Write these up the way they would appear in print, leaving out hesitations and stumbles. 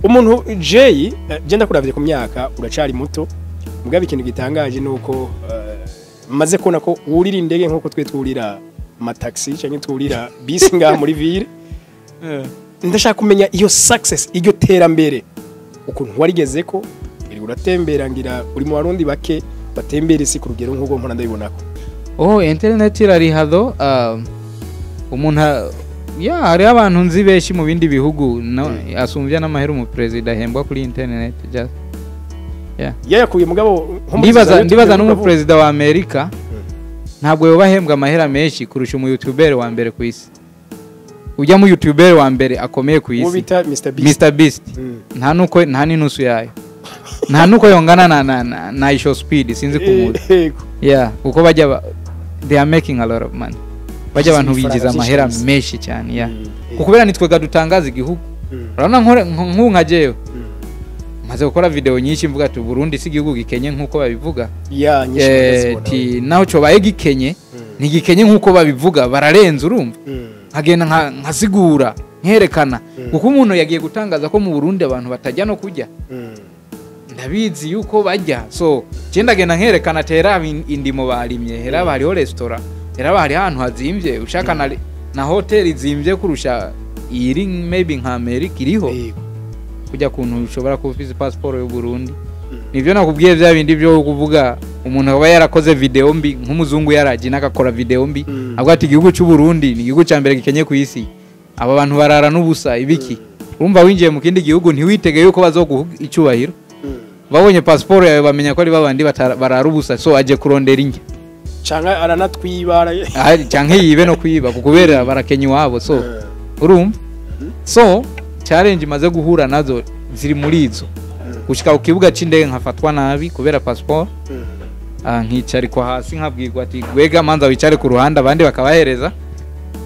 Umuntu Jay, je ndakuravye ku myaka uracari muto, mugabe ikintu gitangaje nuko maze kubona ko wurira indege nkuko twe twurira amataxi canke twurira bisi ngaha muri ville. Ndashaka kumenya iyo success, iryo terambere ukuntu warigeze ko iri uratembera, ngira uri mu Barundi bake batembera isi ku rugero nkuko mpora ndabibonako. Oh, internet irariha though. Umuntu ya hariho abantu nzi benshi mu bindi bihugu no, asumvya n'amahera umuperezida ahembwa kuri internet just yeah. Yayakuye mugabo nko muri Ndibaza Tanzania ndibaza tugenda n'umuperezida wa Amerika ntabwo yoba ahembwa amahera menshi kurusha umu YouTuber wa mbere ku isi. Ujya mu YouTuber wa mbere akomeye ku uwo isi, bita Mr Beast. Mr Beast, nta nuko nta n'inusu yayo, nta nuko yongana na Isho Speed, sinzi kumuzi. Yego. Yeah, kuko bajya they are making a lot of money. Bajya abantu Ibifaranga binjiza byinshi amahera kabisa. menshi cyane, yeah. Kuko kubera nitwega dutangaza igihugu. Urabona nk'ubu nka jewe maze gukora video nyinshi mvuga ati Burundi si igihugu gikenye nk'uko babivuga. Ya nyinshi ndazibona. Ti naho cobaye gikenye, ntigikenye nk'uko babivuga, bararenze urumva. Nkagenda nkasigura nkerekana, kuko umuntu yagiye gutangaza ko mu Burundi abantu batajya no kurya, ndabizi yuko bajya. So je ndagenda nkerekana ati heraba indimo barimye, heraba hariho restaurant, heraba hariho ahantu hazimvye ushaka na hoteli zimvye kurusha iri maybe nka Amerika iriho. Kujya kuntu ushobora kuba ufise passport y'u Burundi, nivyo nakubwiye bya bindi byo kuvuga umuntu aba yarakoze video mbi, nk'umuzungu yaraje n'agakora video mbi, avuga ati igihugu cy'u Burundi ni igihugu cya mbere gikenye ku isi, aba bantu barara n'ubusa ibiki. Urumva winjiye mu kindi gihugu ntiwitege yuko bazoguha icyubahiro, babonye passport yawe bamenya ko ari babandi barara ubusa, so aje kurondera injya Canke aranatwibara. Canke yibe no kwiba kubera barakenya iwabo. So urumva, so challenge imaze guhura nazo ziri muri izo, gushika ku kibuga c'indege nkafatwa nabi kubera passport, nkicarikwa hasi nkabwirwa ati gwega manza wicare ku ruhande abandi bakabahereza,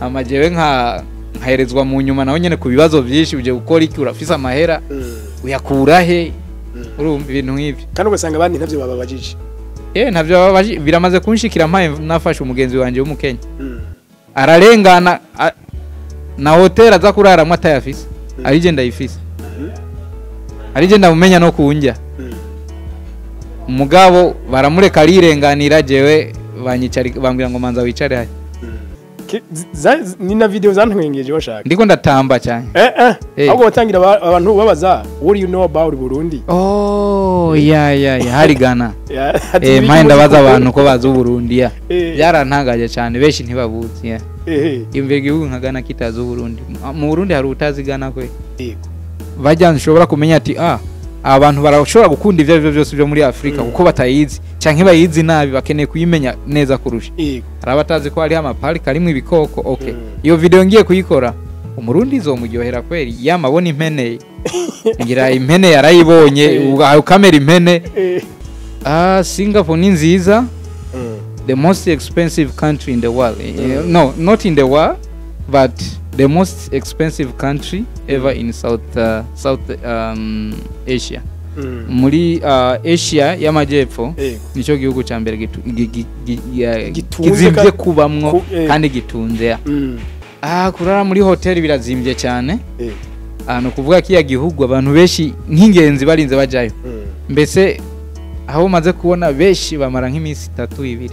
amajewe nkaherezwa mu nyuma naho nyene ku bibazo byinshi, uje gukora iki, urafise amahera uyakura he, urumva ibintu nk'ivyo. Kandi ugasanga abandi ntavyo bababajije. Ntavyo biramaze kunshikira mpaye nafashe umugenzi wanje w'umukenya, ararengana na hotel aza kuraramwo atayafise, arije ndayifise, arije ndamumenya no kunjya, umugabo baramureka arirenganira, jewe banyicari bambwira ngo manza wicare hariya. Ni na video zantwengeje washaka. Ndiko ndatamba cyane. Ahubwo batangira abantu babaza what do you know about Burundi? Oh, ya ya ya, hari Ghana. Ya, ati mpaye ibiki ndabaza muzi abantu ko bazi Uburundi, ya. Byarantangaje cyane, benshi ntibabuzi, ya. Imvira igihugu nka Ghana kitazi Uburundi. Mu Burundi hari utazi Ghana kwe. Bajya nshobora kumenya ati abantu barashobora gukunda ivyo arivyo byose byo muri Afrika, kuko batayizi canke bayizi nabi, bakeneye kuyimenya neza kurusha. Hari abatazi ko hariho amaparike arimwo ibikoko, okay. Iyo video ngiye kuyikora Umurundi izomuryohera kweri, yamabona impene, ngira impene yarayibonye, ukamera impene. Singapore ni nziza, the most expensive country in the world. No, not in the world, but the most expensive country ever in South Asia. Muri Asia y'amajyepfo nicyo gihugu cya mbere Gitunze kizimvye kubamwo ku kandi gitunze, ya. Kurara muri hoteli birazimbye cyane. Ni ukuvuga ko iya gihugu abantu benshi nk'ingenzi barinze bajayo. Mbese aho maze kubona benshi bamara nk'iminsi 3 2.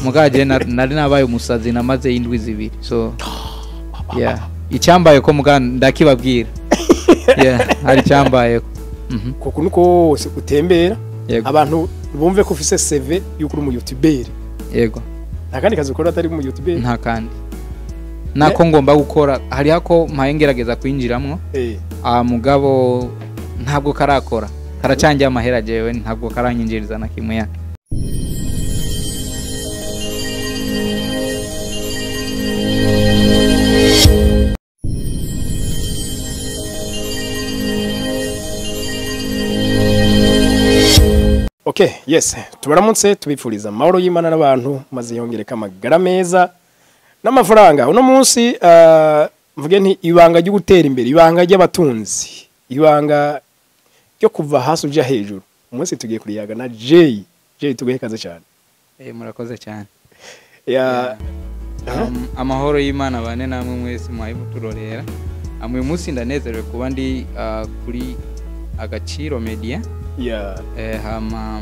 Mugaje nari nabaye umusazi namaze indwi 2. So yeah, icyambaye ko muga ndakibabwira. Yeah, hari icyambaye ko. Kuko nuko wose utembera Yego. abantu bumve ko ufise CV yuko uri mu YouTuber. Yego. Nta kandi kazi ukora atari mu YouTuber? Nta kandi. Nako ngomba gukora, hari hako mpaye ngerageza kwinjiramwo. Mugabo ntabwo karakora. Karacangiye amahera jewe ntabwo karanyinjiriza na kimwe ya. Okay, yes. Tubaramutse tubifuriza amahoro y'Imana n'abantu maze yongereka amagara meza n'amafaranga. Uno munsi mvuge nti ibanga ryo gutera imbere, ibanga ry'abatunzi, ibanga ryo kuva hasi uja hejuru. Umunsi tugiye kuriyaga na Jay. Jay, tuguhe kaze cyane. Murakoze cyane. Ya. Amahoro y'Imana bane namwe mwese mwaye muturorera. Uyu munsi ndanezerewe kuba ndi kuri Agaciro Media. Hama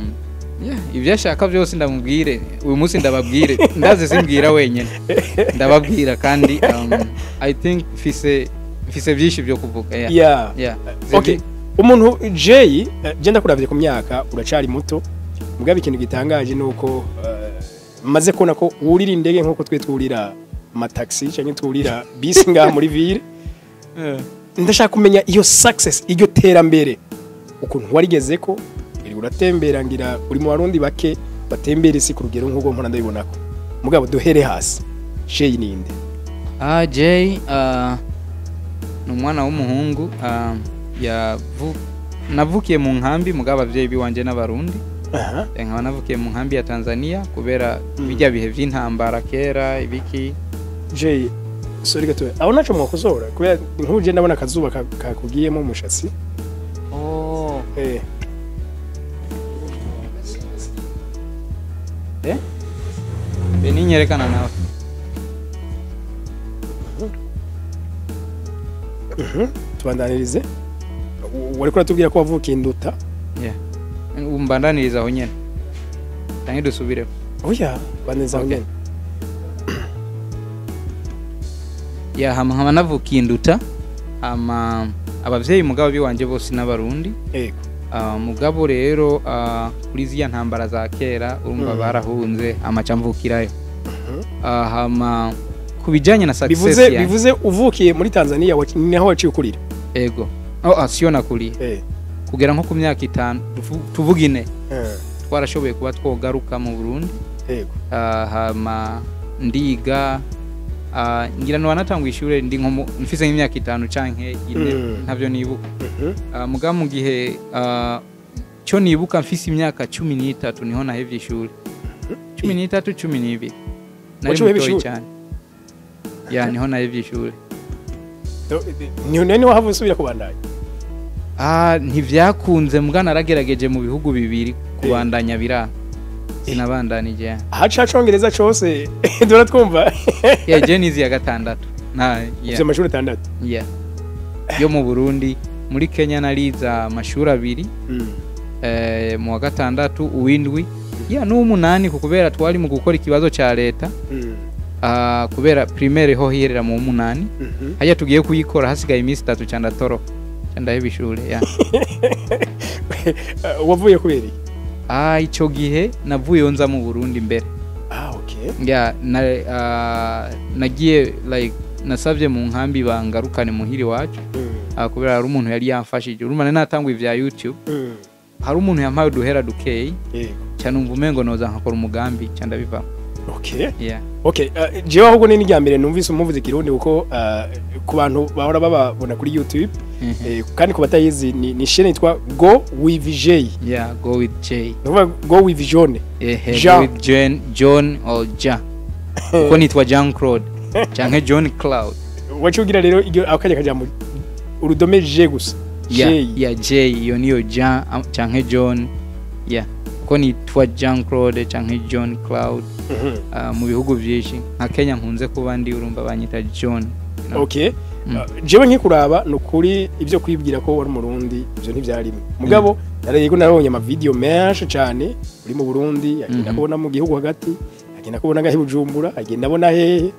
yeah, ibyo ashaka byose ndamubwire uyu munsi, ndababwire, ndazi simbwira wenyine, ndababwira kandi I think mfise byinshi byo kuvuga, yeah. Yeah. Okay, umuntu Jay, je ndakuravye ku myaka, uracari muto, mugabo ikintu gitangaje nuko maze kubona ko wurira indege nkuko twe twurira amataxi canke twurira bisi ngaha muri ville. Ndashaka kumenya iyo success, iryo terambere, ukuntu warigezeko. Iri uratembera, ngira uri mu Barundi bake batembera isi ku rugero nk'ubwo mpora ndabibonako. Mugabo duhere hasi, Jay ninde? Jay ni umwana w'umuhungu, navukiye mu nkambi, mugabo abavyeyi biwanje n'Abarundi. Nkaba navukiye mu nkambi ya Tanzania kubera bijya bihe vy'intambara kera ibiki. Jay, sorry gatoya, aho naco mwakosora kubera nk'uje ndabona akazuba kakugiyemo umushatsi. Oh. Be ninyerekana nawe. Tubandanirize, wariko uratubwira ko wavukiye Nduta. Yeah. Umbandaniriza aho nyene canke dusubireho? Oya, bandaniriza aho Okay. nyene. Ya, hama nkaba navukiye Nduta, hama abavyeyi mugabo biwanje bose n'Abarundi. Mugabo rero kuri ziriya ntambara za kera, urumva, barahunze, amaca mvukirayo. Hama ku bijanye na success Bivuze yanjye, bivuze uvukiye muri Tanzania, naho waciye ukurira? Ego, oh, siyo nakuriye. Kugera nko ku myaka 5, tuvuga 4, twarashoboye kuba twogaruka mu Burundi. Hama ndiga, ngira no wanatangwa ishure ndi nko mfise nk'imyaka 5 canke 4, ntavyo nibuka. Mugabo mu gihe cyo nibuka mfise imyaka 13 niho nahevye ishuri, 13, 12, nari Waciye uheba mutoyi ishuri? cyane, ya, niho nahevye ishuri. Ni none wahava usubira kubandanya? Ntivyakunze, mbwa naragerageje mu bihugu bibiri kubandanya, biranga, sinabandanije. Ahaca congereza cose dora twumva. Yeah, je nize ya gatandatu na Ufise yeah, amashuri 6? Yeah. Yo mu Burundi. Muri Kenya nariza amashuri abiri, mu wa gatandatu, uwindwi, ya, n'uwumunani, kubera twari mu gukora ikibazo ca leta. Kubera primaire ho hiherera mu wumunani, hajya tugiye kuyikora hasigaye iminsi 3 ca ndatoroka, ca ndaheba ishure, ya. Wavuye kubera iki? Ico gihe navuyeyo nza mu Burundi mbere. Ah, okay. Ya, nagiye like nasabye mu nkambi bangarukane muhiri wacu, kubera hari umuntu yari yamfashije, urumva nari natanguye ivya YouTube. Hari umuntu yampaye uduhera dukeyi, ca numva umengo noza nkakora umugambi, ca ndabivamo. Yeah. Okay, jewe ahubwo ni n'irya mbere numvise umuvuze Kirundi, kuko ku bantu bahora bababona kuri YouTube, kandi ku batayizi ni chaîne yitwa Go with J. Yeah, Go with J. Nukuvuga Go with John. Ehe. Jean. Go with John, John or Jean, kuko nitwa Jean Claude canke John Cloud. Waciye ugira rero iryo akajya kajambo urudome J gusa. Yeah. J. Yeah, J iyo niyo Jean canke John, yeah, kuko nitwa Jean Claude canke John Cloud. Mu bihugu byinshi nka Kenya nkunze kuba ndi, urumva banyita John, you know? Okay. Jewe nkikuraba, ni ukuri ibyo kwibwira ko wari Umurundi ibyo ntibyarimo. Mugabo narego narabonye ama video menshi cyane uri mu Burundi, agenda kubona mu gihugu hagati, agenda kubona ngaho i Bujumbura, agenda abona hehe.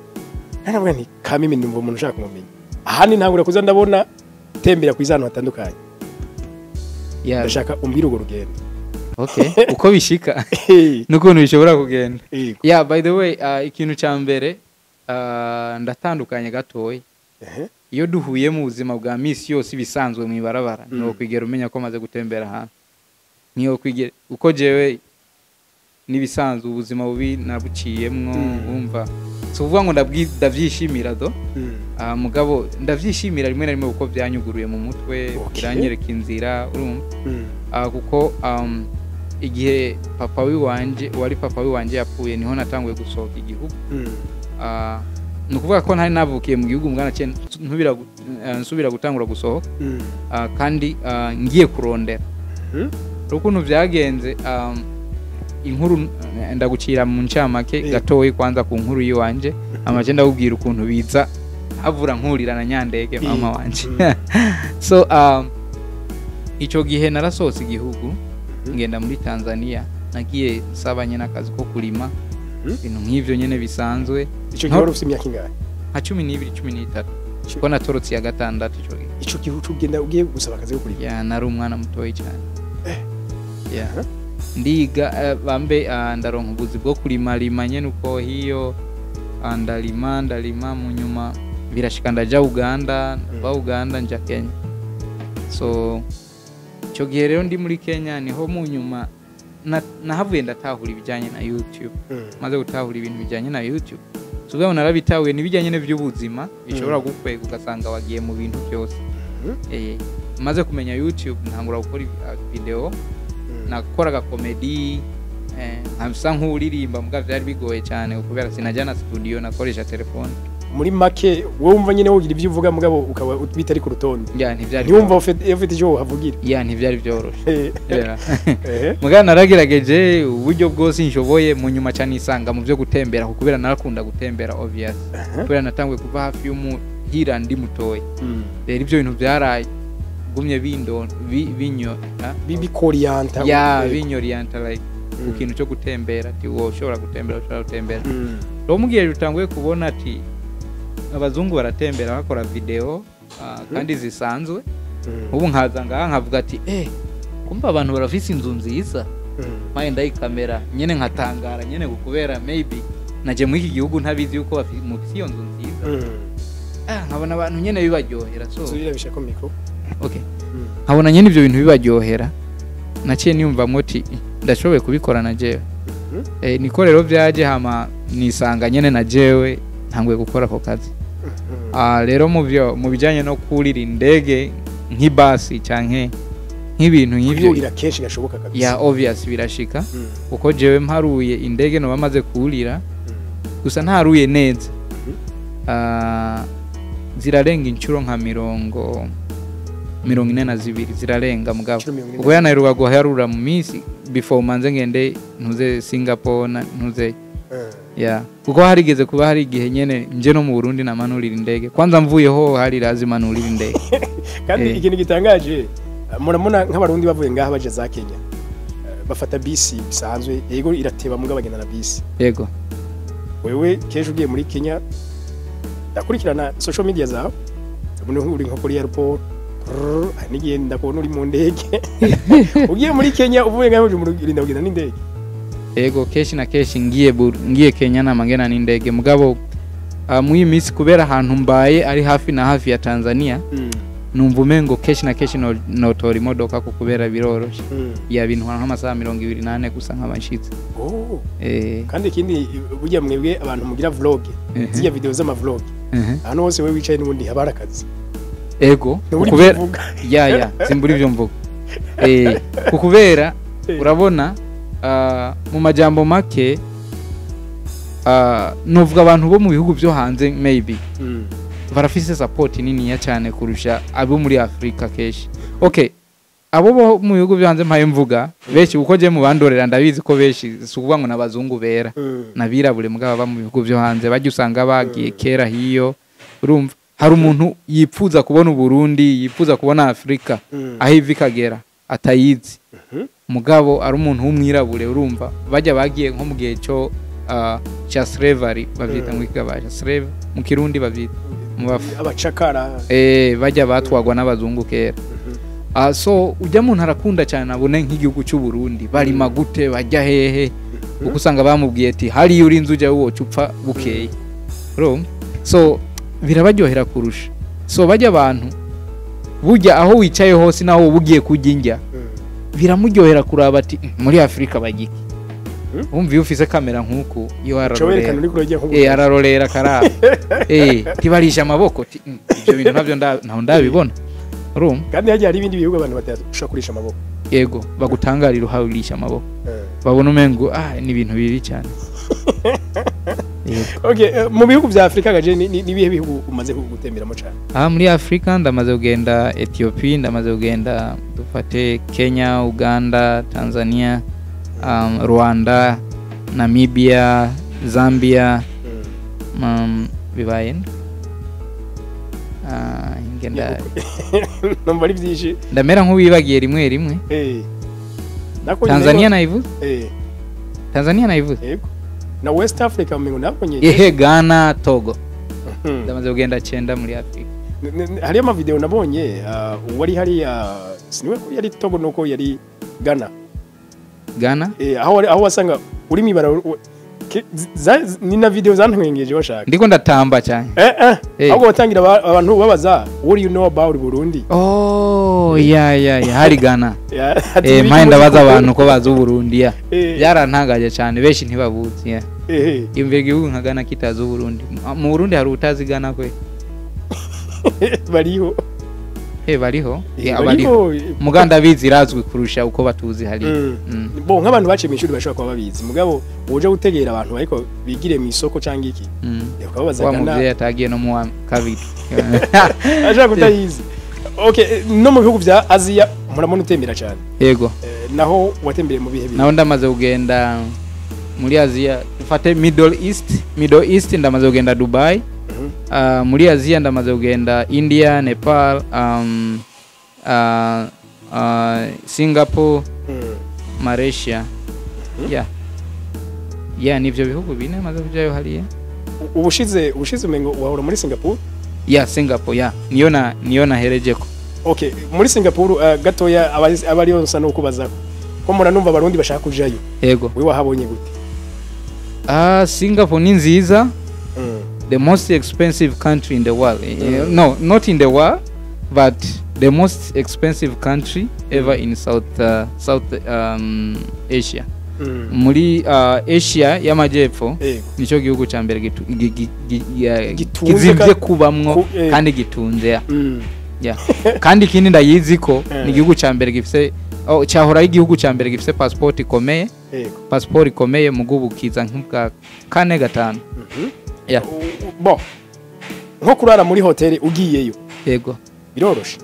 Naravuga nti kamimi ndumva umuntu ushaka kumumenya. Ahandi ntangura kuza ndabona tembera ku izantu hatandukanye. Ndashaka umbwire urwo rugendo. Okay, uko bishika n'ukuntu bishobora kugenda. Yego. Yeah, by the way, ikintu ca mbere, ndatandukanye gatoya. Iyo duhuye mu buzima bwa misi yose ibisanzwe mu ibarabara, niwo kwigera umenya ko maze gutembera ahantu, niyo kwigera, uko jewe n'ibisanzwe ubuzima bubi nabuciyemwo. Wumva si ukuvuga ngo ndavyishimira do. Mugabo ndavyishimira rimwe na rimwe kuko byanyuguruye mu mutwe, biranyereka inzira, urumva. Kuko igihe papa wiwanje, wari papa wiwanje yapfuye, niho natanguye gusohoka igihugu. Ni ukuvuga ko ntari navukiye mu gihugu, mwana naciye nsubira gutangura gusohoka. Kandi ngiye kurondera. Ukuntu byagenze, inkuru ndagucira mu ncamake gatoyi kwanza ku nkuru yiwanje, amaje ndakubwira ukuntu biza Havura nkurira na nyandege mama wanje. So ico gihe narasohotse igihugu, ngenda muri Tanzania, nagiye nsaba nyene akazi ko kurima, ibintu nk'ivyo nyene bisanzwe. Ico gihe wari ufite imyaka ingahe? Nka 12, 13, kuko natorotse iya gatandatu ico gihe. Ico gihe ugenda ugiye gusaba akazi ko kurima? Ya, nari umwana mutoyi cyane. Ya, ndiga bambe, ndaronka ubuzi bwo kurima lima nyene uko hiyo, ndalima ndalima, mu nyuma birashika ndaja Uganda, ndava Uganda nja Kenya. So ico gihe rero ndi muri Kenya niho mu nyuma nahavuye ndatahura ibijyanye na YouTube. Maze gutahura ibintu bijyanye na YouTube, so narabitahuye n'ibijyanye n'iby'ubuzima bishobora gukwega ugasanga wagiye mu bintu byose. Maze kumenya YouTube ntangura gukora video, nakoraga comedy, nkasa nk'uririmba, mbwa byari bigoye cyane kubera sinajya na studio, nakoresha telefone. Muri make wowe wumva nyine wogira ibyo uvuga, mugabo ukaba bitari ku rutonde. Ya, ntibyari ntiwumva ufite icyo uhavugira. Ya, ntibyari byoroshye. Mugabo naragerageje uburyo bwose nshoboye, mu nyuma cyane nisanga mu byo gutembera, kubera narakunda gutembera obvious, kubera natanguye kuva hafi y'umuhira ndi mutoya. Rero ibyo bintu byaraye gumye bindo binyo bikoriyanta. Ya, binyoriyanta like ku kintu cyo gutembera, ati wowe ushobora gutembera, ushobora gutembera. Rero mugihe utanguye kubona ati abazungu baratembera bakora video kandi zisanzwe, ubu nkaza ngaha nkavuga ati kumva abantu barafise inzu nziza, mpaye ndayikamera nyene nkatangara nyene, kubera maybe naje muri iki gihugu ntabizi yuko mufise iyo nzu nziza. Nkabona abantu nyene bibaryohera. So birabisha ko micro. Okay, nkabona nyene ivyo bintu bibaryohera, naciye niyumvamwo ati ndashoboye kubikora na jewe. Niko rero byaje, hama nisanga nyene na jewe ntanguye gukora ako kazi. Rero mu bijyanye no kurira indege nk'ibasi canke nk'ibintu nk'ivyo kuyurira kenshi gashoboka kabisa. Ya, obvious birashika, kuko jewe mparuye indege no bamaze kurira gusa ntaruye neza, zirarenga inshuro nka 42 zirarenga, mugabo ubwo yanaheruka guharura mu minsi before manze ngende ntuze Singapore na ntuze. Ya, kuko harigeze kuba hari igihe nyene nje no mu Burundi namanurira indege, kwanza mvuyeho hari lazima nurira indege. Kandi ikintu gitangaje, muramuna nk'abarundi bavuye ngaha baje za Kenya, bafata bisi bisanzwe, yego irateba mugabo bagenda na bisi. Yego. Wewe kejo ugiye muri Kenya, ndakurikirana social media zawe, ndabona uri nko kuri airport, n'igihe ndakubona uri mu ndege. Ugiye muri Kenya uvuye ngaho uje mu Burundi ugenda n'indege? Ego, keshi na keshi ngiye Kenya namangena n'indege, mugabo muri minsi kubera ahantu mbaye ari hafi na hafi ya Tanzania, numva umengo keshi na keshi notora imodoka kubera biroroshe. Ya, bintwara nk'amasaha 24 gusa nkaba nshitse. Kandi ikindi burya mwebwe abantu mugira vlog, zirya video z'ama vlog, ahantu hose wewe wicaye n'ubundi haba hari akazi. Ego, kubera ya simbura ivyo mvuga. Kubera urabona mu majambo make novuga abantu bo mu bihugu byo hanze maybe barafise support niniya cyane kurusha abo muri Afrika keshi. Okay, abo bo mu bihugu byo hanze mpaye mvuga benshi, kuko je mu bandorera ndabizi ko benshi si ukuvuga ngo n'abazungu bera, n'abirabure mugabo ba mu bihugu byo hanze bajya usanga bagiye kera hiyo. Urumva hari umuntu yipfuza kubona Uburundi, yipfuza kubona Afrika aho ivi ikagera atayizi, mugabo ari umuntu w'umwirabure. Urumva bajya bagiye nko mu gihe cyo cya slavery, bavyita mu kigabasha slave mu Kirundi bavyita abacakara, bajya batwagwa n'abazungu kera. So ujya muntu arakunda cyane abone nk'igihugu cy'u Burundi barima gute, bajya hehe, kuko usanga bamubwiye ati hariyo uri inzu ujya woca upfa bukeye. Urumva so birabaryohera kurusha. So bajya abantu burya aho wicaye hose naho uba ugiye kurya indya, biramuryohera kuraba ati muri Afrika bagiki. Umva iyo ufise kamera nkuku iyo ararorera, ararorera karaba tibarisha amaboko ibyo bintu navyo ntaho ndabibona. Urumva kandi hagiye hari ibindi bihugu abantu badashobora kurisha amaboko. Yego, bagutangarira uhawirisha amaboko, babona umengo ni ibintu bibi cyane. Okay, mu bihugu vya Afrika gaje ni bihe bihugu umaze gutemberamo cyane? Muri Afrika ndamaze kugenda Ethiopia, ndamaze kugenda dufate Kenya, Uganda, Tanzania, Rwanda, Namibia, Zambia, bibaye Ngenda Numva ari byinshi. Ndamera nk'uwibagiye rimwe rimwe. Nako Tanzania nayivuze. Tanzania nayivuze. Yego. Na West Africa umengo nako nyene. Ehe, Ghana, Togo. Ndamaze kugenda 9 muri Afrika. Hariyo ama video nabonye, wari hariya, siniwe ko yari Togo nuko yari Ghana. Ghana? Aho wasanga uri mwibara ni na video zantwengeje washaka. Ndiko ndatamba cyane. Ahubwo batangira abantu babaza, "What do you know about Burundi?" Oh, ya, hari Ghana. Yeah, ati ibiki Mpaye muzi ndabaza kuko- abantu ko bazi Uburundi, ya. Byarantangaje cyane, benshi ntibabuzi, ya. Yumvira igihugu nka Ghana kitazi Uburundi. Mu Burundi hari utazi Ghana kwe? Bariho. Bariho. Yeah, bariho. Bariho. Muganda abizi irazwi kurusha uko batuzi hari. Bo nk'abantu baciye mu ishuri bashobora kuba babizi, mugabo uje gutegera abantu ariko bigire mu isoko cyangwa iki, ukababaza Wa Ghana, muvyeyi atagiye no mu wa kabiri. Ashaka kutayizi. Okay, no mu bihugu vya Aziya murabona utembera cyane. Yego. Naho watembereye mu bihe bihe? Naho ndamaze kugenda muri Aziya, dufate Middle East. Middle East ndamaze kugenda Dubai. Muri Aziya ndamaze kugenda India, Nepal, Singapore, Malaysia. Yeah, nivyo bihugu bine maze kujayo hariya. Ubushize umengo wahora muri Singapore? Yeah, Singapore, yeah. Niyo naherejeko. Okay, muri Singapore, gatoya abariyo nsa no kubazako. Ko mura numva abarundi bashaka kujayo. Yego. Wewe wahabonye gute? Ah, Singapore ni nziza. The most expensive country in the world. No, not in the world, but the most expensive country ever in South Asia. Muri Asia y'amajyepfo nicyo gihugu cya mbere Gitunze kizimvye kubamwo kandi gitunze, ya. Yeah. Kandi ikindi ndayizi ko ni igihugu cya mbere gifise, oh, cyahora ari igihugu cya mbere gifise passport ikomeye. Passport ikomeye mu gubukiza nk'ubwa kane, gatanu. Yeah. Bon, nko kurara muri hoteli ugiyeyo Yego. biroroshe?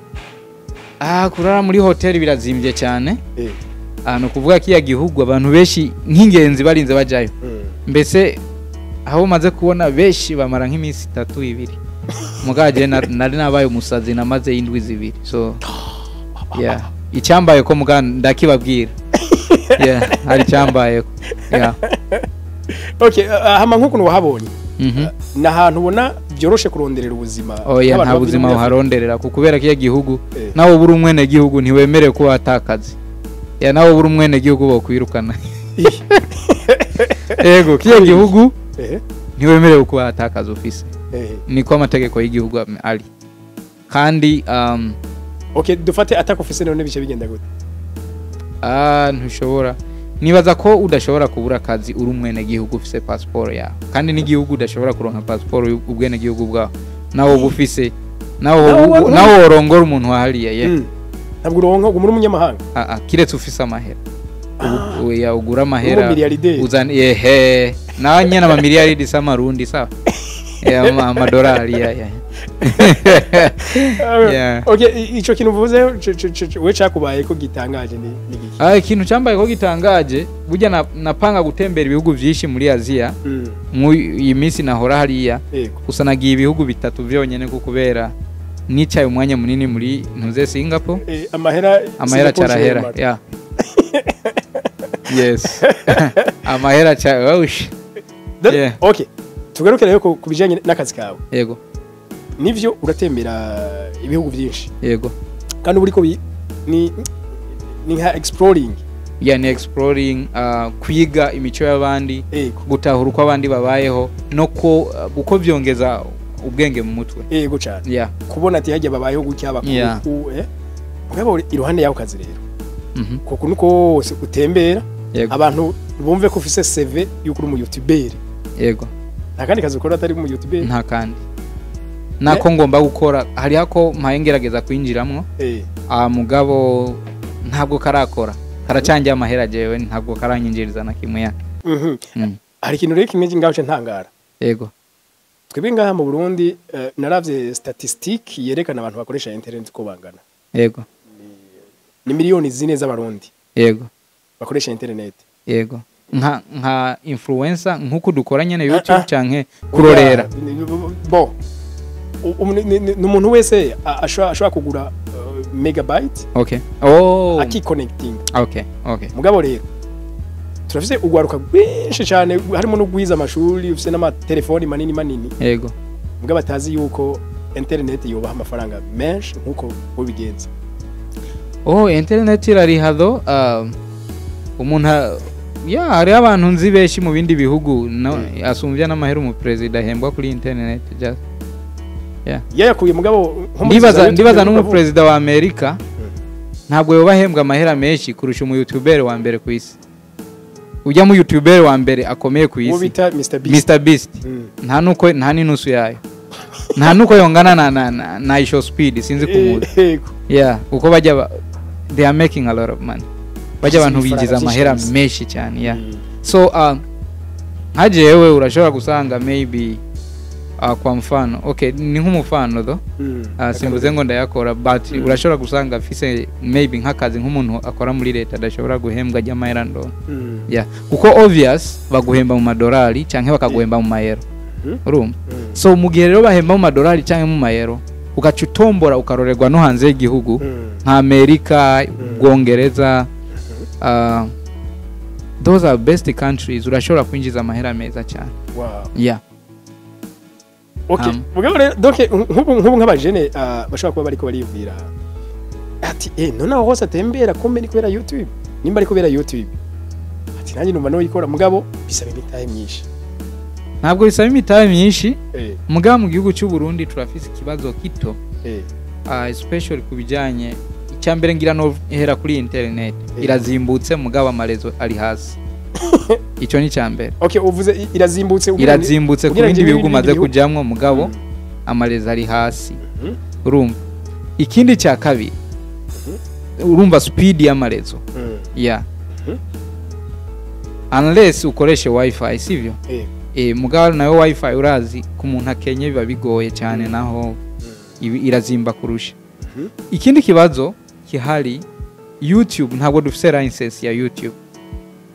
Ah, kurara muri hoteli birazimbye cyane. Ah, ni ukuvuga ko iya gihugu abantu benshi nk'ingenzi barinze bajayo. Mbese aho umaze kubona benshi bamara nk'iminsi 3, 2. Mugaje nari nabaye umusazi, namaze indwi 2. So yeah, icyambaye ko muga ndakibabwira. Yeah, hari icyambaye ko, yeah. Okay, hama nk'ukuntu wahabonye, ni ahantu ubona byoroshe kuronderera ubuzima Oya, nk'abantu nta bava buzima muri Afurika? uharonderera, kuko kubera ko iya gihugu nawe ubura umwene gihugu ntiwemerewe kuba watakazi ya, nawe ubura umwene gihugu bokwirukana. Yego, kiya gihugu ntiwemerewe kuba watakaza ufise. Niko amategeko y'igihugu ari kandi Okay, dufate atako ufise, none bice bigenda gute? Ah, ntushobora, nibaza ko udashobora kubura akazi uri umwene gihugu ufise passport yawe, kandi n'igihugu udashobora kuronka passport ubwene gihugu bwawe nawe uba ufise nawe Nawe nawe worongora umuntu wahariye ye. Ntabwo uronka, uguma uri umunyamahanga. Ah, ah, kiretse ufise amahera. Oya, ugura amahera. Umumiliyarderi. Uzana ehe nawe nyene amamiliyaridi si amarundi, sawa. Eh, amadolari ya. Yeah. Okay, ico kintu uvuze we cakubaye ko gitangaje ni giki? Ah, ikintu cyambaye ko gitangaje, burya napanga gutembera ibihugu vyinshi muri Aziya. Mu iyi minsi nahora hariya, gusa nagiye ibihugu bitatu vyonyene, ko kubera nicaye umwanya munini muri ntuze Singapore. Amahera. Amahera Singapore carahera. shemara. Yeah. Yes, amahera ca ush. Yeah. Okay, tugaruke rero ku bijanye n'akazi kawe. Yego. Nivyo, uratembera ibihugu vyinshi. Yego. Kandi uba uriko ni nka exploring. Yeah, ni exploring, kwiga imico y'abandi, gutahura uko abandi babayeho no ko uko byongeza ubwenge mu mutwe. Yego cyane. Kubona ati hajya babayeho gutya, bakuru mugabo iruhande yaho kazi rero, kuko nuko wose utembera, abantu bumve ko ufise CV yuko uri umu YouTuber. Yego. Nta kandi kazi ukora atari umu YouTuber? Nta kandi nako ngomba gukora, hariho ako mpaye ngerageza kwinjiramwo. Ah, mugabo ntabwo karakora, karacangiye amahera, jewe ntabwo karanyinjiriza na kimwe ya. Hari ikintu rero kimwe ngaho ntangara. Yego. Twebwe ngaha mu Burundi, naravye statistique yerekana abantu bakoresha internet ko bangana. Ni miliyoni 4 z'abarundi bakoresha internet. Yego, nka influencer nkuko dukora nyene YouTube canke kurorera? Bo Ni umuntu wese ashobora kugura megabyte Okay, oh. Akiconnecting. okay okay Mugabo rero turafise ugwaruka rwinshi cyane, harimo n'ugwiza amashuri, ufise n'amatelefoni manini manini, mugabo atazi yuko internet yobaha amafaranga menshi nkuko ubigenza. Oh, internet irariha though. Umuntu ya, hariho abantu nzi benshi mu bindi bihugu no, asumvya n'amahera umuperezida ahembwa kuri internet, just Yayakuye mugabo nko muri Ndibaza Tanzania ndibaza tuvuga. N'umuperezida wa Amerika ntabwo yoba ahembwa amahera menshi kurusha umu youtuber wa mbere ku isi, ujya mu youtuber wa mbere akomeye ku Uwo isi. bita Mr Beast. Mr Beast. Nta nuko, nta n'inusu yayo, nta nuko yongana na Isho Speed, sinzi kumuzi. Yeah, kuko bajya they are making a lot of money. Bajya abantu Ibifaranga binjiza byinshi amahera kabisa. menshi cyane, yeah. So nka jewe urashobora gusanga maybe kwa mfano, okay, ni nk'umufano though, simvuze ngo ndayakora, but urashobora gusanga afise maybe nk'akazi nk'umuntu akora muri leta adashobora guhembwa ajya amahera ndona, yeah, kuko obvious baguhemba mu madolari canke bakaguhemba mu mayero. Urumva? So mu gihe rero bahemba mu madolari canke mu mayero, ugaca utombora ukarorerwa no hanze y'igihugu, nka Amerika, Bwongereza, those are best countries, urashobora kwinjiza amahera meza cyane. Yeah. Okay. Mugabo rero, donc nk'ubu nk'abajene bashobora kuba bariko bariyumvira ati: "Eh, none aho hose atembera kumbe ni kubera YouTube? Nimba ari kubera YouTube," ati, "nanjye numva noyikora, mugabo bisaba imitahe myinshi." Ntabwo bisaba imitahe myinshi. Mugabo mu gihugu cy'u Burundi turafise ikibazo kito, especially ku bijyanye, icya mbere ngira no hera kuri internet, irazimbutse mugabo ama réseau ari hasi. Icyo ni icya mbere. Okay, uvuze irazimbutse Irazimbutse ku ugereranyije bindi bihugu n'ibindi maze bihugu. kujamwo, mugabo ama réseau ari hasi. Urumva, ikindi cya kabiri, urumva speed y'ama réseau, yeah, unless ukoreshe wifi, sivyo? Mugabo nayo wifi, urazi ku muntu akenye biba bigoye cyane, naho irazimba kurusha. Ikindi kibazo kihari, YouTube ntabwo dufise license ya YouTube.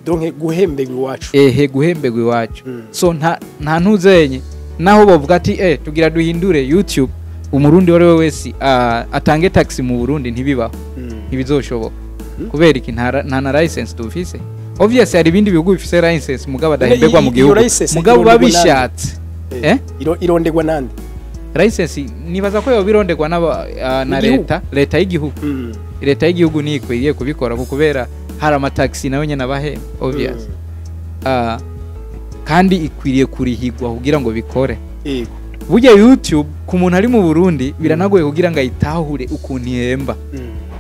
Donc guhembegwa iwacu. Ehe, guhembegwa iwacu. So nta ntuzenye naho bavuga ati: "Eh, tugira duhindure YouTube, umurundi uwo ari we wese atange tax mu Burundi," ntibibaho. Ntibizoshoboka. Kubera iki? Nta na license dufise. Obviously hari ibindi bihugu bifise license, mugabo adahemberwa mu Iyo gihugu, license mugabo irondegwa babishatse. Eh? Irondegwa nande? License nibaza ko yoba ironderwa na Igihugu. leta y'igihugu. Leta y'igihugu niyo ikwiriye kubikora, kuko kubera hari amataxi nayo nyene abahemba, obvious. Kandi ikwiriye kurihigwa kugira ngo bikore. Burya YouTube ku muntu ari mu Burundi biranagoye kugira ngo ayitahure ukuntu ihemba.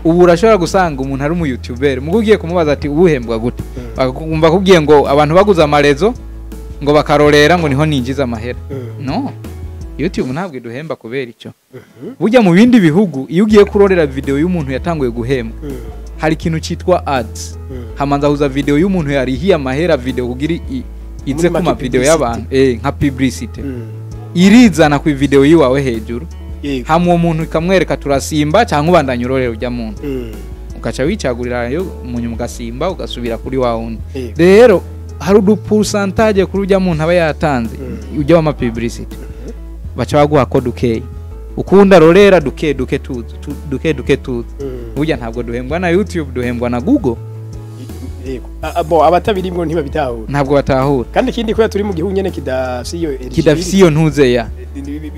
Ubu urashobora gusanga umuntu ari umu youtuber, mugo ugiye kumubaza ati: "Ubuhembwa gute?" Bakumva akubwiye ngo abantu baguze ama réseau, ngo bakarorera, ngo niho ninjiza amahera. No, YouTube ntabwo iduhemba kubera icyo. Burya mu bindi bihugu, iyo ugiye kurorera video y'umuntu yatanguye guhembwa, hari ikintu cyitwa ads. Hamanza huza video y'umuntu yarihiye amahera video kugira ize Muri ku make ma video publicity. y'abantu, nka publicity, irizana ku video yiwawe hejuru. Hamwe uwo muntu ikamwereka turasimba cyangwa ubandanya urorera ujya muntu, ugaca wicagurira yo umunyu, mugasimba ugasubira kuri wa wundi. Rero hari udu pourcentage kuri ujya muntu aba yatanze, ujya w'ama publicity, baca baguha ko dukeyi, ukunda rorera duke duke tuzi, duke duke tuzi. Burya ntabwo duhembwa na YouTube, duhembwa na Google. Yego. Bo abatabirimwo ntibabitahura. Ntabwo batahura. Kandi ikindi, kubera turi mu gihugu nyene kidafise iyo Kidafise iyo ntuze ya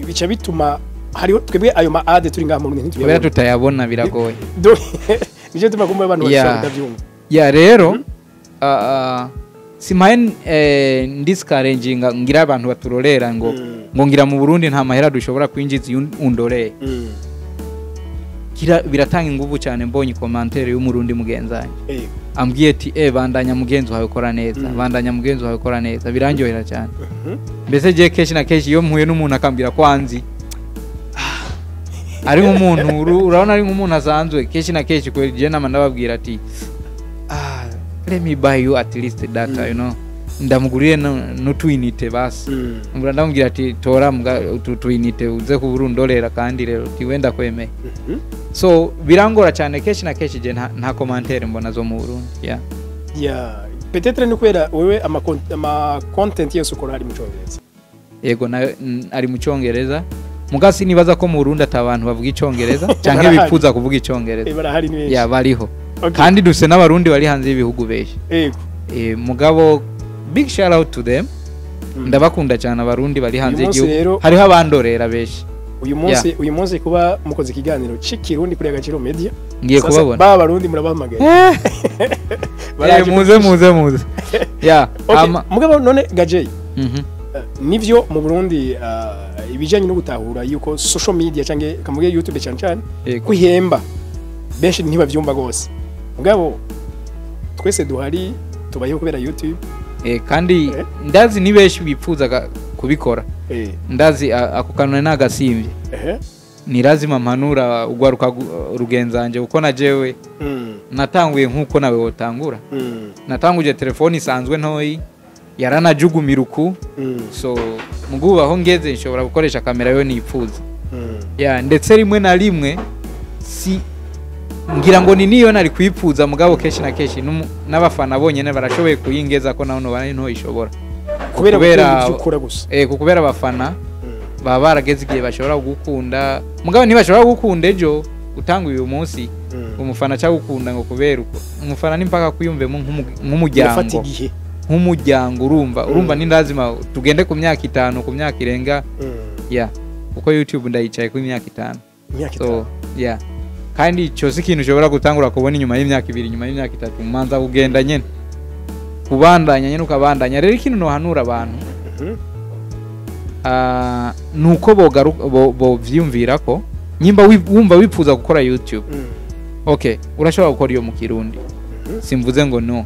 bica bituma hariho twebwe ayo ma ad turi ngaha mu Burundi Kubera ntituyabona. tutayabona biragoye. Donc, nicyo gituma kumva abantu bashobora kutavyumva. Ya, rero simpaye ndisikarenginga ngira abantu baturorera ngo ngo ngira mu Burundi nta mahera dushobora kwinjiza iyo undoreye. Biratanga ingufu cyane mbonye commentaire y'umurundi mugenzange ambwiye ati: "Eh, bandanya mugenzi wawe ukora neza, bandanya mugenzi wawe ukora neza." Birandyohera cyane. Mbese je kenshi na kenshi iyo mpuye n'umuntu akambwira ko anzi, ari nk'umuntu urabona ari nk'umuntu asanzwe, kenshi na kenshi kweli je nama ndababwira ati: "Ah, let me buy you at least data, ndamugurire n'utu unité basi." Mbura ndamubwira ati: "Tora mbwa utu tu unité uze kuburundorera." Kandi rero ti wenda kwemeye. So birangora cyane, kenshi na kenshi je nta commentaire mbona zo mu Burundi, yeah. Yeah. Peut-être ni kubera wewe ama content yose ukora ari mu Congereza. Yego, nayo ari mu Cyongereza. Muga sinibaza ko mu Burundi ata abantu bavuga Icongereza canke Barahari. bipfuza kuvuga Icongereza. Barahari ni benshi. Ya, bariho. Okay. Kandi dufise n'Abarundi bari hanze y'ibihugu benshi. Mugabo big shout out to them. Ndabakunda cyane Abarundi bari hanze Uyu munsi y'igihugu. rero- Hariho abandorera benshi. Uyu munsi kuba mukoze ikiganiro c'Ikirundi kuri Agaciro Media, Ngiye sasa kubabona. ba Barundi murabahamagaye. Baraje. Muze, muze, muze, ya. Okay, mugabo none Gajey, nivyo mu Burundi ibijanye no gutahura yuko social media canke kamuge YouTube cyane cyane kwihemba, benshi ntibavyumva gose. Mugabo twese duhari tubayeho kubera YouTube. Kandi ndazi ni benshi bipfuzaga kubikora. Ndazi ako kantu nagasimvye. Ni lazima mpanura ugwaruka rugenzanje, kuko na jewe natanguye nkuko nawe wotangura. Natanguje telefone isanzwe ntoyi, yaranajugumira uku. So mugubu aho ngeze nshobora gukoresha kamera yo nipfuza. Ya, ndetse rimwe na rimwe si ngira ngo ni niyo nari kwipfuza, mugabo kenshi na kenshi n'abafana bonyene barashoboye kuyingeza ko naho noba ntoyishobora. Kubera gukunda ivyo ukora gusa. Kubera abafana baba barageze igihe bashobora kugukunda, mugabo ntibashobora kugukunda ejo utanga uyu munsi. Umufana cyagukunda ngo kubera uko umufana ni mpaka kwiyumvemo Birafata nk'umuryango. igihe. Nk'umuryango, urumva ni lazima tugende ku myaka 5, ku myaka irenga. Ya, kuko YouTube ndayicaye ku myaka 5. Imyaka So 5. yeah, kandi icyo si ikintu ushobora gutangura kubona inyuma y'imyaka 2, inyuma y'imyaka 3. Manza kugenda nyene, kubandanya nyene, ukabandanya. Rero ikintu nohanura abantu nuko bovyiyumvira ko nyimba wumva wipfuza gukora YouTube, okay, urashobora gukora iyo mu Kirundi. Simvuze ngo no,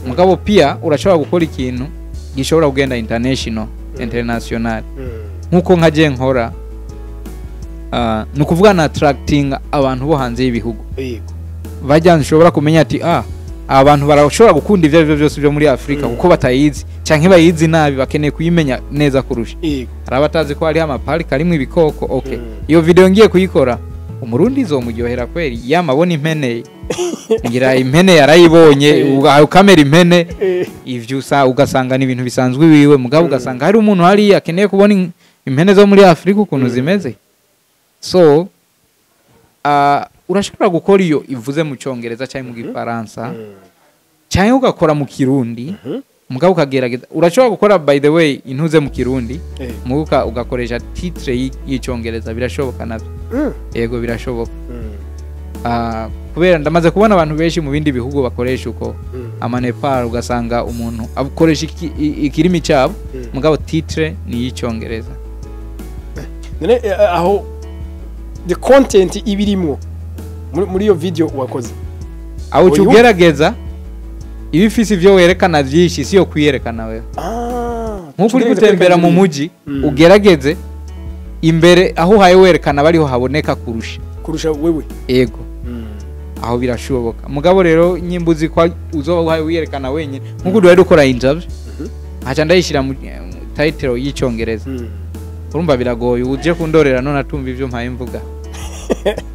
mugabo pia urashobora gukora ikintu gishobora kugenda international, international. Nkuko nka je nkora, ni ukuvuga na attracting abantu bo hanze y'ibihugu. Bajya nshobora kumenya ati aba bantu barashobora gukunda ibyo aribyo byose byo muri Afurika, kuko batayizi canke bayizi nabi, bakeneye kuyimenya neza kurusha. Hari abatazi ko hariho amaparike arimwo ibikoko, okay. Iyo video ngiye kuyikora, Umurundi izomuryohera kweri, yamabona impene, ngira impene yarayibonye, ukamera impene. Ivyo ugasanga ni ibintu bisanzwe iwiwe, mugabo ugasanga hari umuntu hariya akeneye kubona impene zo muri Afurika ukuntu zimeze. So urashobora gukora iyo ivuze mu Cyongereza cyangwa mu Gifaransa, cyangwa ugakora mu Kirundi, mugabo ukagerageza. Urashobora gukora, by the way, intuze mu Kirundi, mugabo ugakoresha titre y'Icyongereza, birashoboka navyo. Yego, birashoboka. Kubera ndamaze kubona abantu benshi mu bindi bihugu bakoresha uko. Amanepal, ugasanga umuntu akoresha ikirimi cyabo, mugabo titre ni iy'Icyongereza. None aho the content ibirimwo muri iyo video wakoze? Aho uca Uyu? ugerageza iba ifise ivyo werekana vyinshi, si yo kwiyerekana wewe. Nk'uko uri Ugerageza gutembera kwerekana mu ibintu. muji, ugerageze imbere aho uhaye werekana bariho haboneka kurusha kurusha wewe. Ego. Aho birashoboka. Mugabo rero nyimba uzi ko uzoba uhaye wiyerekana wenyine, nk'uko duhari dukora interview, nkaca ndayishyira mu title y'Icyongereza, urumva biragoye uje kundorera none atumva ivyo mpaye mvuga,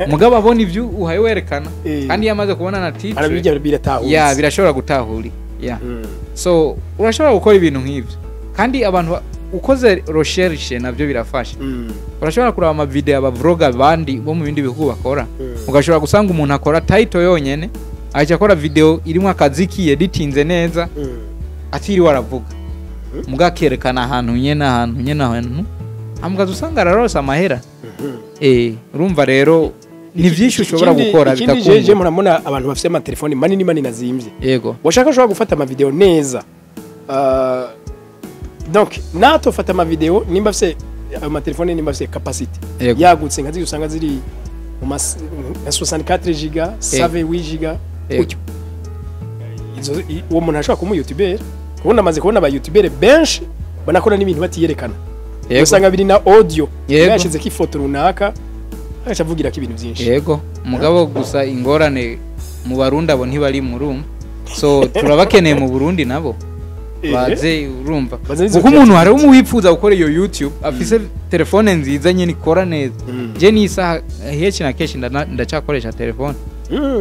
mugabo abona ivyo uhaye werekana. Kandi iyo amaze kubona na titre, arabijya, biratahuza. Ya, birashobora gutahura, ya. So urashobora gukora ibintu nk'ivyo, kandi abantu ukoze recherche navyo birafasha. Urashobora kuraba amavideo aba vlogger abandi bo mu bindi bihugu bakora, ugashobora gusanga umuntu akora title yonyene, aca akora video irimo akaziki editinze neza, atiriwe aravuga, muga akerekana ahantu nyene, ahantu nyene, ahantu amugaza, usanga ararose amahera. Urumva rero ni byinshi ushobora gukora. Ikindi jeje bitakunda. Murabona abantu bafite amatelefoni manini manini azimvye, washaka ushobora gufata amavideo neza. Donc natofata amavideo nimba afise ayo matelefone, nimba afise capacity yagutse nka ziri usanga ziri mu nka 64 giga, 8 giga, gutyo. Uwo muntu ashobora kuba umuyoutuber, kubona amaze kubona abayoutuber benshi banakora n'ibintu batiyerekana. Usanga biri na audio, yashizeko ifoto runaka, agaca avugirako ibintu byinshi. Yego, mugabo gusa ingorane mu Barundi abo ntibari mu urumva, so turabakeneye mu Burundi nabo baze, urumva. Baze n'izo Kuko umuntu creativity. hari umuwifuza gukora iyo YouTube afise telefone nziza nyine ikora neza. Je n'isaha henshi na kenshi ndacyakoresha telefone,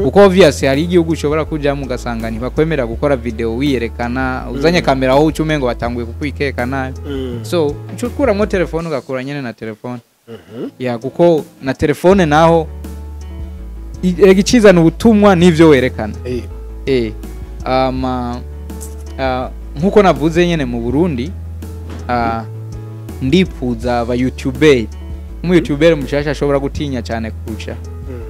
kuko obvious hari igihugu ushobora kujyamo ugasanga ntibakwemera gukora video wiyerekana, uzanye kamera aho uca umengo batanguye kukwikeka nabi. So uca ukuramwo telefone, ugakura nyene na telefone. Ya, kuko na telefone naho erega icizana ubutumwa n'ivyo werekana. Nkuko navuze nyene mu Burundi, ndipfuza aba YouTuber, umu YouTuber mushasha ashobora gutinya cyane kurusha,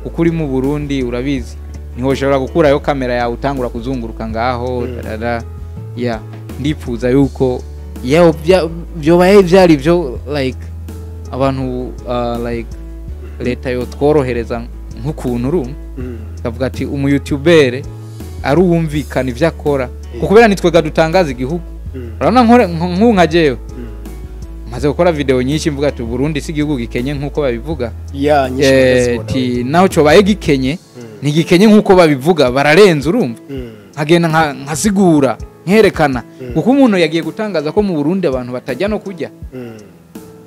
kuko uri mu Burundi urabizi niho ushobora gukurayo kamera yawe utangura kuzunguruka ngaho. Darara ya, ndipfuza yuko yewe byobaye byari byo, like abantu, like leta yotworohereza nk'ukuntu urumva kavuga ati umu YouTuber ari uwumvikana ivyo akora, kuko kubera nitwega dutangaza igihugu. Urabona nk'ubu nka jewe maze gukora video nyinshi mvuga ati Burundi si igihugu gikenye nk'uko babivuga. Ya, nyinshi ndazibona. Ti naho cobaye gikenye, ntigikenye nk'uko babivuga, bararenze, urumva. Nkagenda nkasigura, nkerekana, kuko umuntu yagiye gutangaza ko mu Burundi abantu batajya no kurya,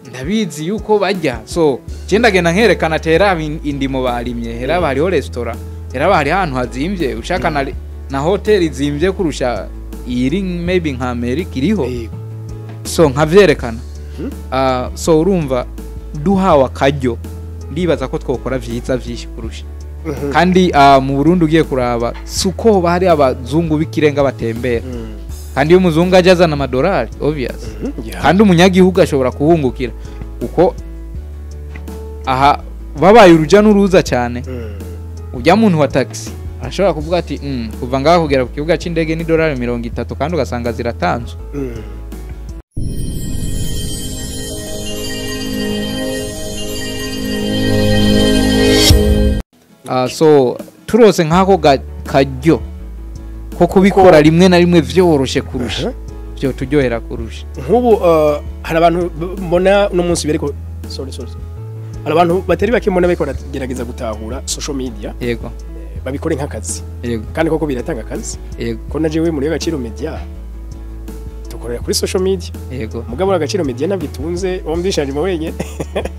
ndabizi yuko bajya. So je ndagenda nkerekana ati heraba indimo barimye, heraba hariho restaurant, heraba hariho ahantu hazimvye, ushaka na hoteli zimvye kurusha iri maybe nka Amerika iriho. So nkavyerekana. So urumva duhawe akaryo, ndibaza ko twokora vyiza vyinshi kurusha. Kandi mu Burundi ugiye kuraba si uko hoba hari abazungu b'ikirenga batembera, kandi iyo umuzungu aje azana amadolari, obvious. Kandi umunyagihugu ashobora kuhungukira kuko aha babaye uruja n'uruza cyane. Ujya muntu wa taxi arashobora kuvuga ati kuva ngaha kugera ku kibuga c'indege ni dolari 30, kandi ugasanga ziratanzwe. So turose nk'ako karyo ko kubikora rimwe na rimwe vyoroshe kurusha, vyo turyohera kurusha. Nk'ubu hari abantu mbona uno munsi bariko, sorry, sorry, sorry. Hari abantu batari bake mbona bariko baragerageza gutahura social media, babikore nk'akazi, kandi koko biratanga akazi, ko na jewe muri Agaciro Media dukorera kuri social media. Mugabo Agaciro Media ntabwo itunze wumvisha mu wenyine.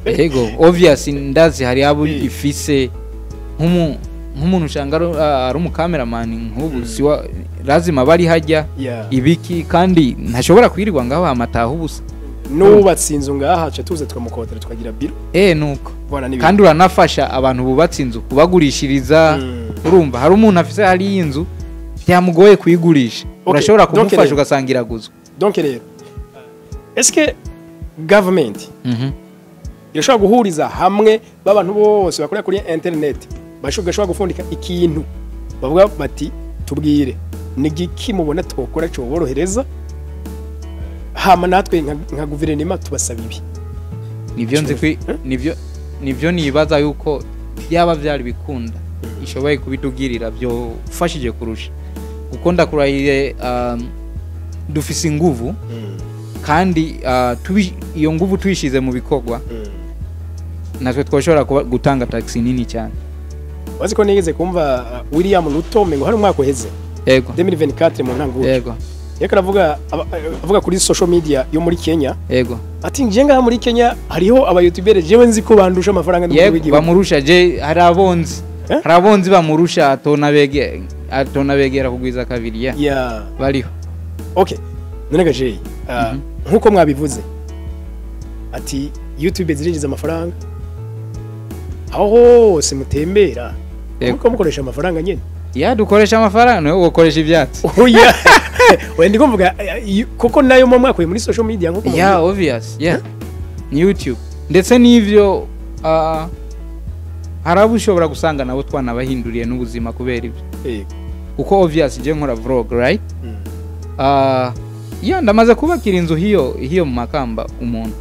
Yego, obvious, ndazi hari abo ifise, nk'umuntu usanga ari umukameramani nk'ubu siwa lazima bari hajya ibiki, kandi ntashobora kwirirwa ngaho amataha ubusa. N'ubatse inzu ngaha aca tuza tukamukotera tukagira biro. Nuko Bwana n'ibindi. Kandi uranafasha abantu bubatse inzu kubagurishiriza. Urumva hari umuntu afise hari inzu byamugoye kuyigurisha, urashobora Donc kumufasha ugasanga iraguzwe. Donc rero, est-ce que government irashobora guhuriza hamwe b'abantu bose bakorera kuri internet, bashobora gufundika ikintu bavuga bati tubwire ni giki mubona twokora coborohereza, hama natwe nka guverinoma tubasaba ibi? Nivyo nzi kwi nivyo nibaza yuko byaba byari bikunda ishoboye kubitugirira byofashije kurusha, kuko ndakurahiye, dufise inguvu, kandi iyo nguvu tuyishize mu bikorwa, natwe twoshobora gutanga taxi nini cyane. Wazi ko nigeze kumva William Ruto, mengo hari umwaka uheze, 2024 mu ntango, yariko aravuga avuga kuri social media yo muri Kenya, ati nje ngaha muri Kenya hariho aba YouTuber jewe nzi ko bandusha amafaranga n'umukuru w'igihugu. Bamurusha, je hari abonzi. Eh? Hari abonzi bamurusha, atona begera kugwiza kabiri ya. Bariho. Okay, none gaje, nkuko mwabivuze ati YouTube zirinjiza amafaranga aho hose mutembera, muko mukoresha amafaranga nyene. Ya, dukoresha amafaranga, niwe ukoresha ivyatsi. Oya, we ndiko mvuga kuko nayo mu mwakuye muri social media nkuko mubivuga. Obvious, yeah. Ni YouTube ndetse n'ivyo, hari abo ushobora gusanga nabo twanabahinduriye n'ubuzima kubera ibyo, kuko obvious je nkora vlog, right? Yeah, ndamaze kubakira inzu hiyo mu Makamba, umuntu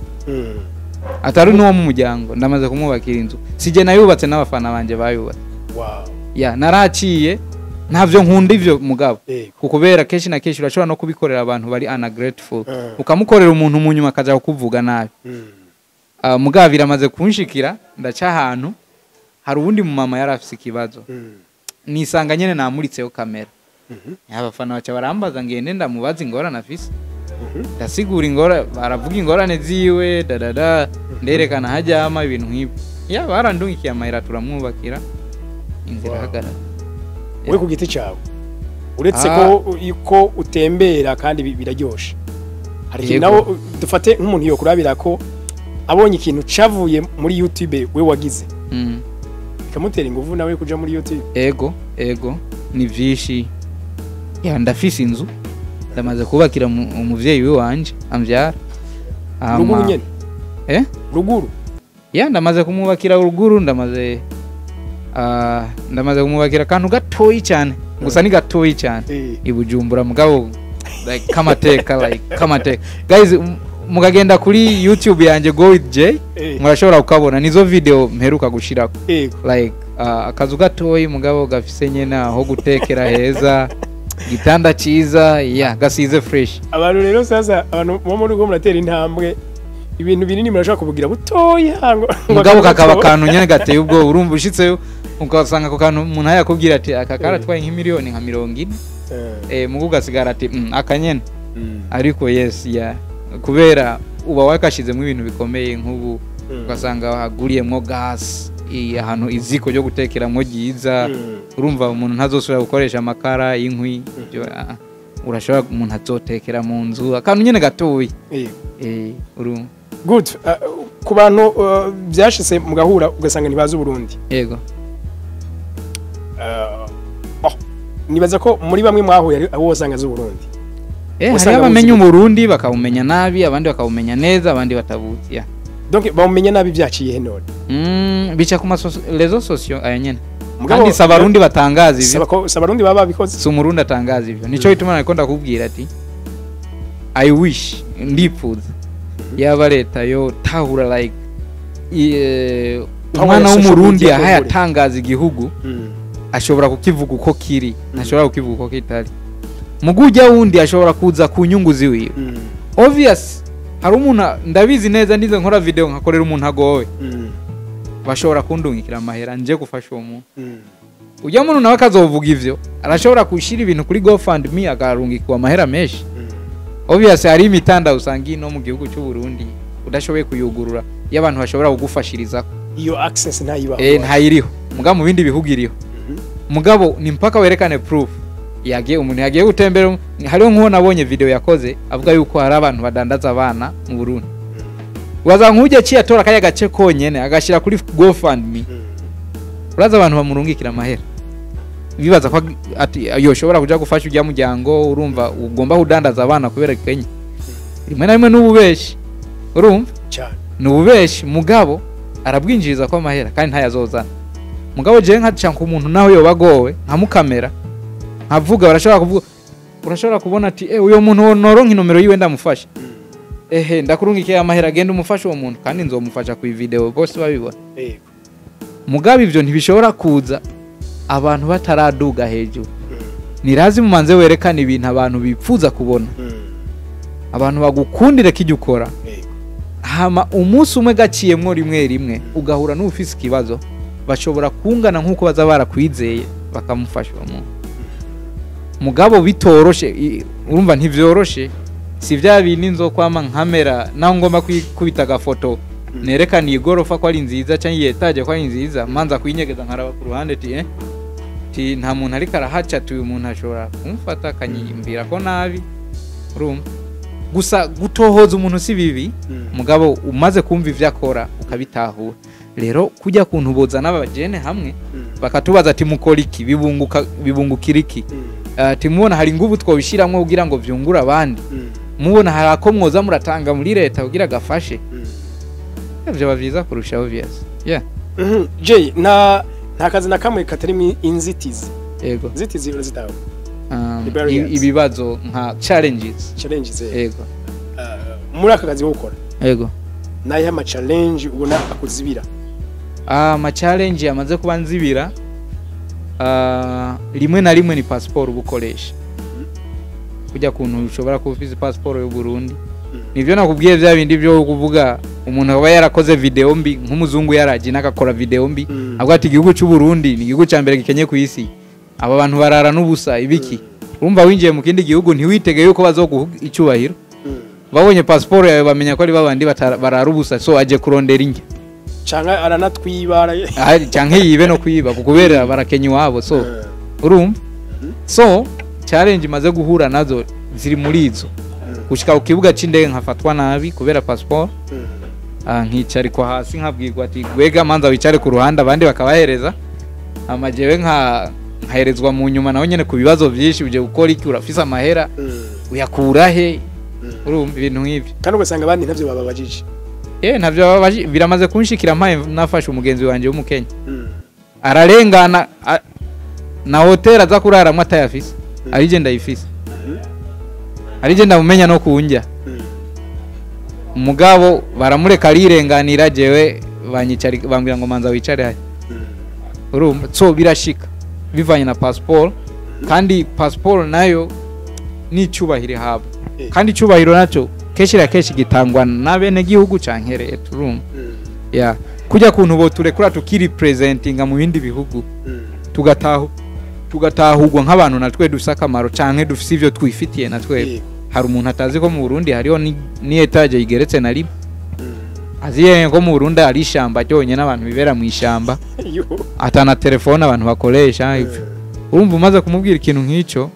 atari n'uwo mu muryango, ndamaze kumwubakira inzu, sije nayubatse, n'abafana banje bayubatse. Ya, naraciye, ntavyo nkunda ivyo mugabo, kubera kenshi na kenshi urashobora no kubikorera abantu bari ungrateful, ukamukorera umuntu mu nyuma akaza kukuvuga nabi. Mugabo biramaze kunshikira, ndaca ahantu hari uwundi mu mama yari afise ikibazo, nisanga nyene namuritseho kamera, abafana baca barambaza ngende ndamubaza ingorane afise. Ndasigura ingora, baravuga ingorane ziwe, dadada, nderekana hajyama ibintu nk'ibyo. Ya, barandungikiye amahera, turamwubakira inzira. Ihagarara. Wowe ku giti cyawe, uretse ko yuko utembera kandi biraryoshe, hari ikintu nawe dufate nk'umuntu yokurabira ko Abonye ikintu cavuye muri YouTube we wagize, bikamutera inguvu nawe kuja muri YouTube. Ego, ni vyinshi. Ya, ndafise inzu, ndamaze kubakira umuvyeyi wanje amvyara. Ruguru nyene? Eh? Ruguru? Ya, ndamaze kumwubakira ruguru, ndamaze kumwubakira akantu gatoyi cyane gusa, ni gatoyi cyane i Bujumbura, mugabo like kamateka, like kamateka. Guys, mukagenda kuri YouTube yanje, Go with J, murashobora kukabona, nizo video mperuka gushirako. Like akazu gatoyi, mugabo gafise nyene aho gutekera heza, igitanda ciza, ya, gasize fresh. Abantu rero sasa, abantu bo muri rugo muratera intambwe, ibintu binini murashobora kubugira butoya ngo Mugabo kakaba akantu nyene gateye ubwoba. Urumva, ushitseyo ugasanga ako kantu umuntu yakubwira ati aka karatwaye nk'imiliyoni nka 40, mugu ugasigara ati aka nyene." Ariko yes, ya, kubera uba wakashizemo ibintu bikomeye, nk'ubu ugasanga haguriyemwo gas, ahantu iziko ryo gutekeramwo ryiza. Urumva, umuntu ntazosubira gukoresha amakara, inkwi, ibyo, urashobora, umuntu azotekera mu nzu, akantu nyene gatoyi. Urumva. Good. Ku bantu byashitse mugahura ugasanga ntibazi Uburundi, oh, nibaza ko muri bamwe mwahuye abo wasanga azi Uburundi. Usanga Hariho abamenya buzi. Uburundi bakawumenya nabi, abandi bakawumenya neza, abandi batabuzi, ya. Donc bawumenya nabi byaciye he none? Bica ku réseaux sociaux aya nyene. Mugabo Kandi si Abarundi batangaza ivyo. Saba ko si Abarundi baba babikoze. Si Umurundi atangaza ivyo. Nico gituma nariko ndakubwira ati I wish, ndipfuza yaba leta yo tahura like Power umwana ya social w'Umurundi media ahaye kumbure. atangaza igihugu, ashobora kukivuga uko kiri, ntashobora kukivuga uko kitari. Mugu ujya wundi ashobora kuza ku nyungu ziwiwe. Obvious, hari umuntu, ndabizi neza, ndize nkora video nkakorera umuntu agowe, bashobora kundungikira amahera nje gufasha uwo muntu. Ujya muntu nawe akazovuga ivyo, arashobora gushira ibintu kuri GoFundMe, akarungikwa amahera menshi. Obvious, hari imitanda usanga ino mu gihugu cy'u Burundi udashoboye kuyugurura, iyo abantu bashobora kugufashirizako. Iyo access ntayibaho. Ntayiriho, mugabo mu bindi bihugu iriho. Mugabo ni mpaka werekane proof yagiye, umuntu yagiye gutembera. Hariho nk'uwo nabonye video yakoze avuga yuko hari abantu badandaza abana mu Burundi. Waza nk'ujya aciye atora kaya gace konyene agashyira kuri GoFundMe, uraza abantu bamurungikira amahera bibaza ko ati yoshobora kuja gufasha ujya muryango. Urumva, ugomba kudandaza abana kubera Kenya, rimwe na rimwe n'ububeshi, urumva. Cyane. Ni ububeshi, mugabo arabwinjiriza ko amahera kandi ntayazozana. Mugabo jewe nkaca ku muntu naho yoba agowe, nkamukamera, nkavuga, barashobora kuvuga, urashobora kubona ati uyo muntu noronka inomero yiwe ndamufasha, ehe, ndakurungikiye amahera, agenda umufashe uwo muntu, kandi nzomufasha ku video bose babibona. Mugabo ivyo ntibishobora kuza abantu bataraduga hejuru. Ni lazima umanze werekane ibintu abantu bipfuza kubona, abantu bagukundire kijya ukora. Hama umunsi umwe gaciyemwo rimwe rimwe ugahura n'ufise ikibazo, bashobora kungana nk'uko baza barakwizeye, bakamufasha uwo muntu. Mugabo bitoroshe, urumva ntivyoroshe, si vya bindi nzokwama nkamera naho ngomba kwikubita agafoto nerekana iyi gorofa ko ari nziza cyangwa iyi étage ko ari nziza, manza kuyinyegeza nkaraba ku ruhande ti nta muntu ariko arahaca, ati uyu muntu ashobora kumufata akanyimbira ko nabi. Urumva, gusa gutohoza umuntu si bibi, mugabo umaze kumva ivyo akora ukabitahura. Rero kujya kuntu bozana abajene hamwe, bakatubaza ati mukora iki, bibunguka, bibungukira iki? Ati mubona hari inguvu twobishiramwo kugira ngo vyungure abandi? Mubona hari ako mwoza muratanga muri leta kugira gafashe? Ivyo byiza kurusha, obvious, yeah. Jay, nta kazi na kamwe katarimo inzitizi. Inzitizi urazitaho? The barriers. Ibibazo nka challenges. Challenges. Ego. Muri aka kazi ukora, nayo ama challenge ubona akuzibira? Ama challenge yamaze kuba nzibira, rimwe na rimwe ni passport ubukoresha. Kujya kuntu ushobora kuba ufise passport y'u Burundi, nivyo nakubwiye bya bindi byo kuvuga umuntu aba yarakoze video mbi, nk'umuzungu yaraje n'agakora video mbi, avuga ati igihugu cy'u Burundi ni igihugu cya mbere gikenye ku isi, aba bantu barara n'ubusa, ibiki. Urumva, winjiye mu kindi gihugu ntiwitege yuko bazoguha icyubahiro. Babonye passport yawe bamenya ko ari babandi barara ubusa, so aje kurondera indya. Canke aranatwibara. Ah, canke yibe no kwiba kubera barakenya iwabo, so urumva, so challenge imaze guhura nazo ziri muri izo, gushika ku kibuga c'indege nkafatwa nabi kubera passport. Nkicarikwa hasi nkabwirwa ati gwega manza wicare ku ruhande, abandi bakabahereza amajewe nkaherezwa mu nyuma, naho nyene ku bibazo byinshi, uje gukora iki, urafise amahera, uyakura he, urumva ibintu nk'ivyo. Kandi ugasanga abandi ntavyo bababajije. Ntavyo bababajije, biramaze kunshikira mpaye nafashe umugenzi wanje w'umukenya, ararengana na hotel aza kuraramwo atayafise, arije ndayifise, arije ndamumenya no kunjya. Mugabo baramureka arirenganira, jewe banyicari bambwira ngo manza wicare haya. Urumva, so birashika bivanye na passport, kandi passport nayo ni icyubahiro ihabwa, kandi icyubahiro nacyo kenshi na kenshi gitangwa na bene gihugu canke leta, urumva. Ya kujya kuntu bo turekura tukiri presentinga mu bindi bihugu, tugatahugwa nk'abantu natwe dufise akamaro canke dufise ivyo twifitiye natwe. Hari umuntu atazi ko mu Burundi hariho ni etage igeretse na rimwe, aziye ko mu Burundi ari ishamba ryonyene n'abantu bibera mu ishamba, atana telefone abantu bakoresha. Urumva umaze kumubwira ikintu nk'ico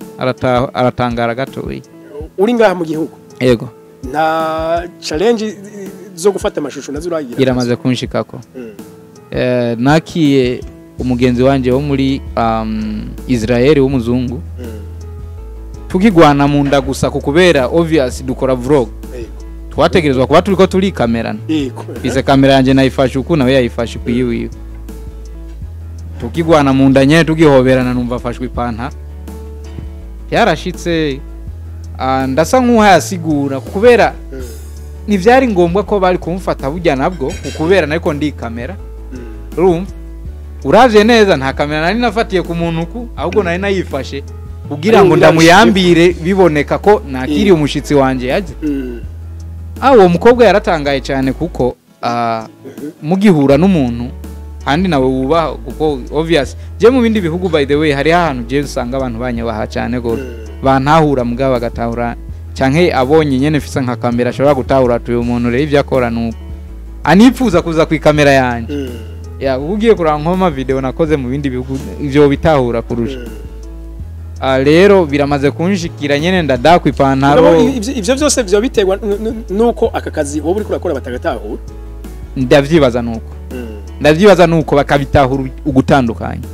aratangara gatoyi. Uri ngaha mu gihugu? Yego. Nta challenge zo gufata amashusho nazo uragira? Iramaze kunshikako. Nakiye umugenzi wanje wo muri Israel w'umuzungu, tukigwana mu nda gusa kukubera obvious dukora vlog, twategerezwa kuba turiko turi kamerana. Ize kamera yanje nayifashe uku nawe yayifashe kuyiwiwe, tukigwana mu nda nyene tugihoberana numva afashwe ipanta. Yarashitse ndasa nk'uhayasigura kubera ntivyari ngombwa ko bari kumfata burya nabwo, kukubera nariko ndi kamera. Urumva uravye neza nta kamera nari nafatiye ku muntu ku, ahubwo nari nayifashe kugira ngo ndamuyambire biboneka ko nakiriye umushitsi wanje yaje. Uwo mukobwa yaratangaye cyane kuko mugihura n'umuntu kandi nawe wubaha, kuko obvious je mu bindi bihugu by the way hari ahantu je usanga abantu banyabaha cyane gose, bantahura mugabo bagatahura canke abonye nyene mfise nka kamera ashobora gutahura tuyo muntu rero ivyo akora nuko anipfuza kuza ku kamera yanje. Ya ugiye kuraba nkoma video nakoze mu bindi bihugu ivyo bitahura kurusha. Rero biramaze kunshikira nyene ndadakwa ipantaro. Ivyo byose byo biterwa nuko aka kazi wowe uri kurakora batagatahura. Ndavyibaza nuko. Ndavyibaza nuko bakabitahura ugutandukanya.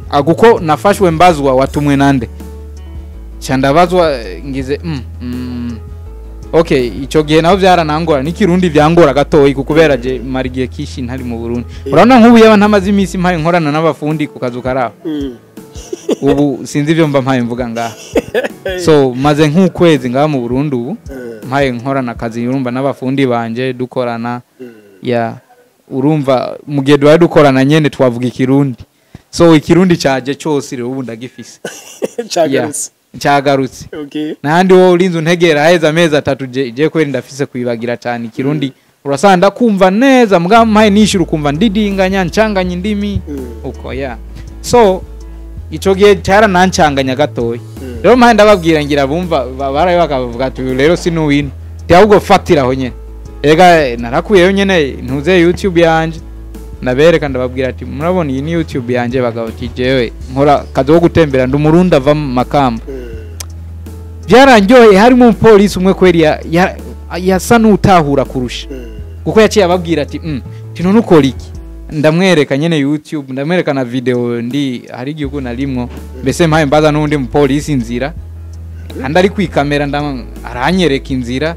Aguko nafashwe mbazwa watumwe nande. Chandabazwa ngize okay, ico gihe naho byaranangora n'ikirundi byangora gatoyi kukubera je marigiye kishi ntari mu Burundi. Urabona nk'ubu yaba ntamaze imisi mpaye nkorana n'abafundi ku kazu karaho. Ubu sinzi ivyo mba mpaye mvuga ngaha. So maze nk'ukwezi ngaha mu Burundi ubu mpaye nkorana akazi urumva n'abafundi banje dukorana. Ya urumva mu gihe duhari dukorana nyene twavuga ikirundi. So ikirundi caje cyose rero ubu ndagifise. Cagarutse. Cyagarutse. Okay. Nandi wowe urinze untegera heza amezi atatu je kweri ndafise kuyibagira cyane ikirundi. Urasanga kumva neza mbwa mpaye nishura ukumva ndidinganya ncanganya indimi uko ya. So ico gihe cyaranancanganya gatoyi. Rero mpaye ndababwira ngira bumva baraye bakavuga ati rero sinuwino. Ti ahubwo fatiraho nyene. Ega narakuyeyo nyene ntuze YouTube yanje. Nabereka ndababwira ati murabona iyi ni YouTube yanje bagabo ati jewe nkora kazi ko gutembera ndi umurundi ava mu Makamba. Byarangiye harimo umupolisi umwe kweri yasa n'utahura kurusha. Kuko yaciye ababwira ati tino nukora iki? Ndamwereka nyene YouTube, ndamwereka na video ndi hari igihugu narimwo. Mbese mpaye mbaza n'undi mupolisi inzira. Kandi ari kwikamera aranyereka inzira.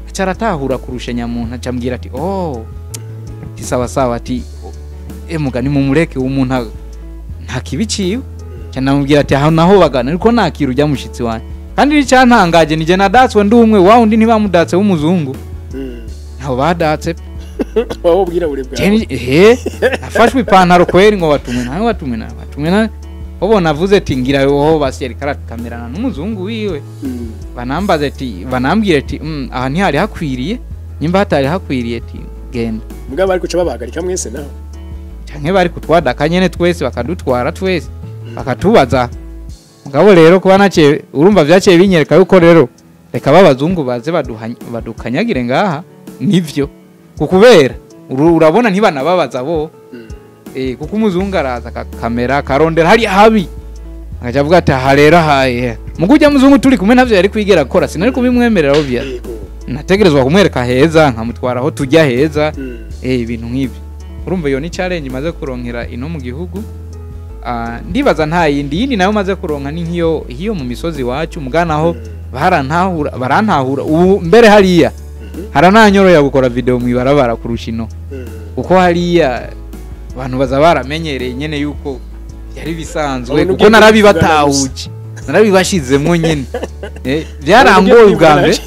Aca aratahura kurusha nyamuntu acambwira ati oh sawa sawa ati mugani mumureke umuntu nta kibiciwe. Cyanamubwira ati aho naho bagana ariko nakira ujya mushitsi wanje. Kandi icyantangaje nije nadatswe ndi umwe wa undi ntibamudatse w'umuzungu. Ntaho badatse. Wowe ubwira bure bwawe. Afashwe ipantaro kweri ngo batumwe nawe batumwe nawe batumwe nawe. Obona avuze ati ngira wowe basi yariko arakamerana n'umuzungu wiwe. Banambaze ati banambwira ati aha ntihari hakwiriye, nyimba hatari hakwiriye ati genda. Mugabo bari kuca babahagarika mwese naho. Canke bari kutwadaka nyene twese bakadutwara twese bakatubaza. Mugabo rero kuba nace urumva vyaciye binyereka yuko rero reka babazungu baze badukanyagire ngaha nivyo. Kukubera urabona ntibanababaza bo. Kuko umuzungu araza kamera karondera hari habi. Akaja avuga ati aha rero haye. Mugujya muzungu turi kumwe navyo yari kwigera akora sinari kubimwemerera obvious. Nategerezwa kumwereka heza, nkamutwara aho tujya heza, ibintu nk'ibyo. Urumva iyo ni challenge maze kuronkera ino mu gihugu. Ndibaza nta yindi yindi nayo maze kuronka ni nk'iyo hiyo mu misozi wacu muganaho barantahura, barantahura ubu mbere hariya harananyoroya gukora video mu ibarabara kurusha ino, kuko hariya abantu baza baramenyereye nyene yuko yari bisanzwe, kuko narabibatahuje, narabibashizemwo nyene. Byarangoye ubwa mbere,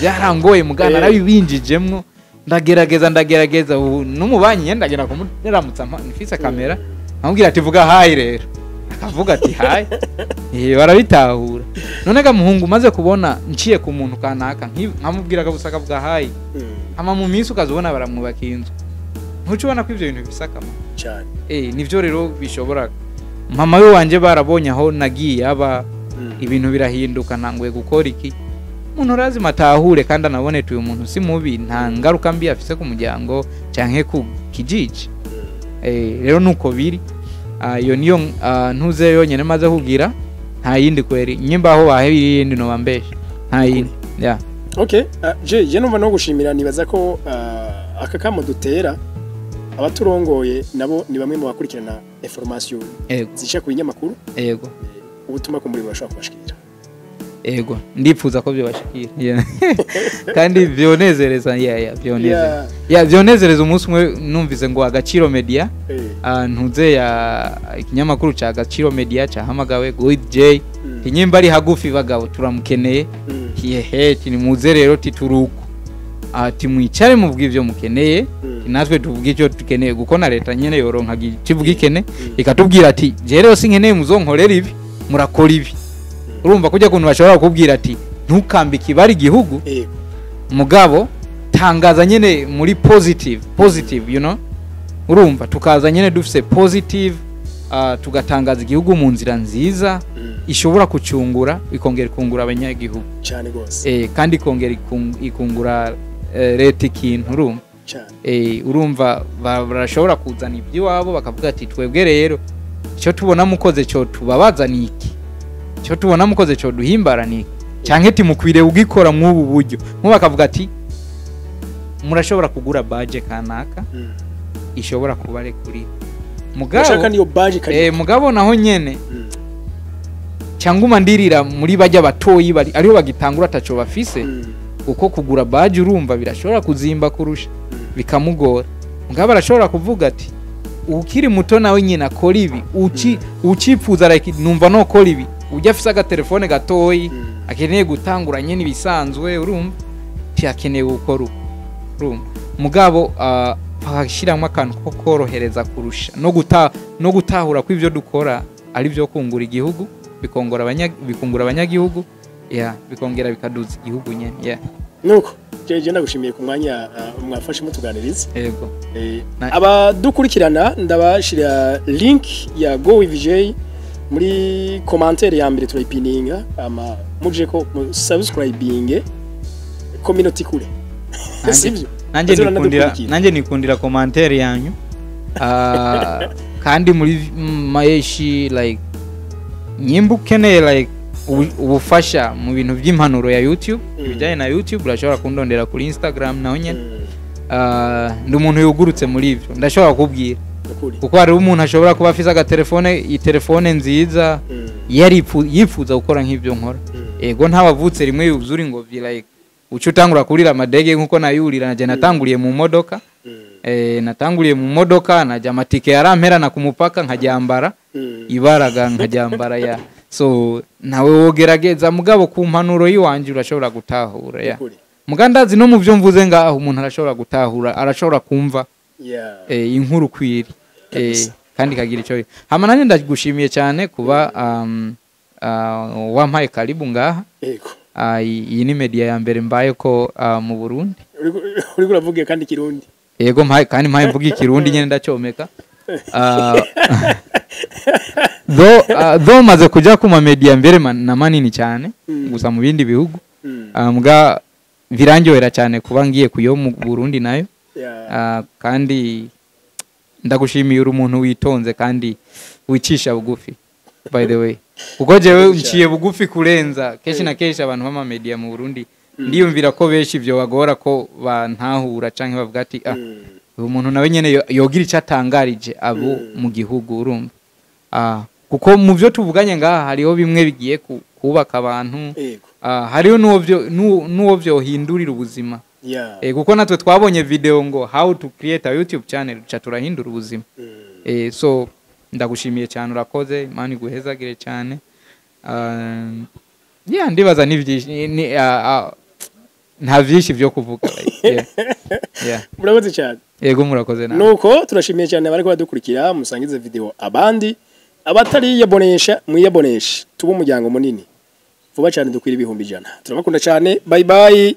byarangoye mugana, narabibinjijemwo, ndagerageza ubu n'umubanyi nyene ndagera kumuramutsa mfise kamera, nkamubwira ati vuga hi rero, akavuga ati hi. Barabitahura. None ga muhungu maze kubona nciye ku muntu kanaka nkamubwira akabusa akavuga hi, hama mu minsi ukazubona baramwubaka inzu, ntucubona ko ivyo bintu bifise akamaro cyane. Nivyo rero bishobora. Mama we wanje barabonye aho nagiye aba ibintu birahinduka, ntanguye gukora iki, umuntu urazi matahure kandi anabone uyu muntu si mubi, nta ngaruka mbi afise ku muryango canke ku kijiji. Rero nuko biri. Iyo niyo ntuze yonyene maze kugira, nta yindi kweri nyimba aho bahebiri yindi no bambesha, nta yindi. Yeah. Okay, je numva no gushimira, nibaza ko aka kamo dutera abaturongoye nabo ni bamwe mu bakurikirana information zica ku binyamakuru. Yego. Ubutumwa ku muri bashaka kubashikira. Yego, ndipfuza ko byobashikira. Yeah. Kandi byonezereza, byonezereza. Yeah, byonezereza umunsi umwe numvise ngo Agaciro Media, ntuze ya ikinyamakuru ca Agaciro Media cahamagawe Good J. Inyimba ari hagufi bagabo turamukeneye. Yehe, tinimuze rero tituruko. Ati mwicare muvuga ivyo mukeneye, natwe tuvuga icyo dukeneye, kuko na leta nyene yoronka kivuga ikene, ikatubwira ati je rero sinkeneye muzonkorera ibi, murakora ibi. Urumva kujya kuntu bashobora kukubwira ati ntukambike ibari igihugu, mugabo tangaza nyene muri positive, positive, you know. Urumva tukaza nyene dufise positive, tugatangaza igihugu mu nzira nziza ishobora kucungura, ikongera ikungura abanyagihugu cyane gose. Kandi ikongera ikungura leta ikintu, urumva cyane. Urumva barashobora kuzana iby'iwabo bakavuga ati twebwe rero icyo tubona mukoze cyo tubabaza ni iki, icyo tubona mukoze cyo duhimbara ni iki, canke timukwire ugikora mw'ubu buryo. Nko bakavuga ati murashobora kugura badge kanaka ishobora kubarekurira. Mugabo niyo badge kari mugabo naho nyene cyangwa ndirira muri bajya batoyi bari ariho bagitangura ataco bafise, uko kugura badge urumva birashobora kuzimba kurusha bikamugora. Mugabo arashobora kuvuga ati ukiri muto nawe nyine akora ibi, ucipfuza like numva no kora ibi, ujya afise agatelefone gatoyi akeneye gutangura nyine ibisanzwe, urumva akeneye gukora uko, urumva. Mugabo bakashyiramo akantu ko korohereza kurusha no gutahura ko ivyo dukora ari byo kungura igihugu, bikongora bikungura abanyagihugu, bikongera bikaduza igihugu nyene. Yeah. Nuko jeje ndagushimiye ku mwanya mwafashe mutuganiriza. Yego. Abadukurikirana ndabashira link ya Go with J muri commentaire ya mbere turayipininga, ama muje ko subscribing community kure. Sivyo? Nanje nikundira commentaire yanyu. Kandi muri mayeshi like nyimba ukeneye like ubufasha mu bintu by'impanuro ya YouTube, ibijyanye na YouTube urashobora kundondera kuri Instagram naho nyene. Ndi umuntu yugurutse muri ivyo, ndashobora kukubwira. Kuko hari umuntu ashobora kuba afise agatelefone, itelefone nziza, yari yifuza gukora nk'ivyo nkora. Ego ntawavutse rimwe yuzura ingobyi like uca utangura kurira amadege nkuko nayurira, naje natanguriye mu modoka. Natanguriye mu modoka, najya amatike yaramperana ku mupaka nkajyambara ibaraga nkajyambara ya. So nawe wogerageza mugabo ku mpanuro yiwanje urashobora gutahura ya. Mugandazi no mu byo mvuze ngaho umuntu arashobora gutahura, arashobora kumva inkuru kwiri kandi kagira icyo. Hama nanje ndagushimiye cyane kuba wampaye karibu ngaha. Yego. Iyi ni media ya mbere mbaye ko mu Burundi. Uri uravuga kandi Kirundi. Yego mpaye kandi mpaye mvuga Kirundi nyene ndacyomeka. Do maze kuja ku ma media mbere na manini cyane gusa mu bindi bihugu. Mbwa birangyohera cyane kuba ngiye kuyo mu Burundi nayo. Kandi ndagushimiye uri umuntu witonze kandi wicisha bugufi, by the way. Kuko jewe nciye bugufi kurenza kenshi na kenshi abantu b'ama media mu Burundi Ndiyumvira ko benshi ibyo bagora ko bantahura canke bavuga ati: "Ah, uyu muntu nawe nyene yogira icyo atangarije abo mu gihugu." Urumva, kuko mu byo tuvuganye ngaha hariho bimwe bigiye kubaka abantu. Hariho n'uwo byohindurira ubuzima. Kuko natwe twabonye video ngo "How to create a YouTube channel", duca turahindura ubuzima. So ndagushimiye cyane, urakoze, Imana iguhezagire cyane. Yeah, ndibaza ni byinshi, nta byinshi byo kuvuga, like, yeah. Yeah. Murakoze cyane. Yego, murakoze nawe. Nuko turashimiye cyane abari badukurikira. Musangize video abandi, abatariyabonesha mwiyaboneshe, tube umuryango munini vuba cyane, dukwira 100,000. Turabakunda cyane, bye bye.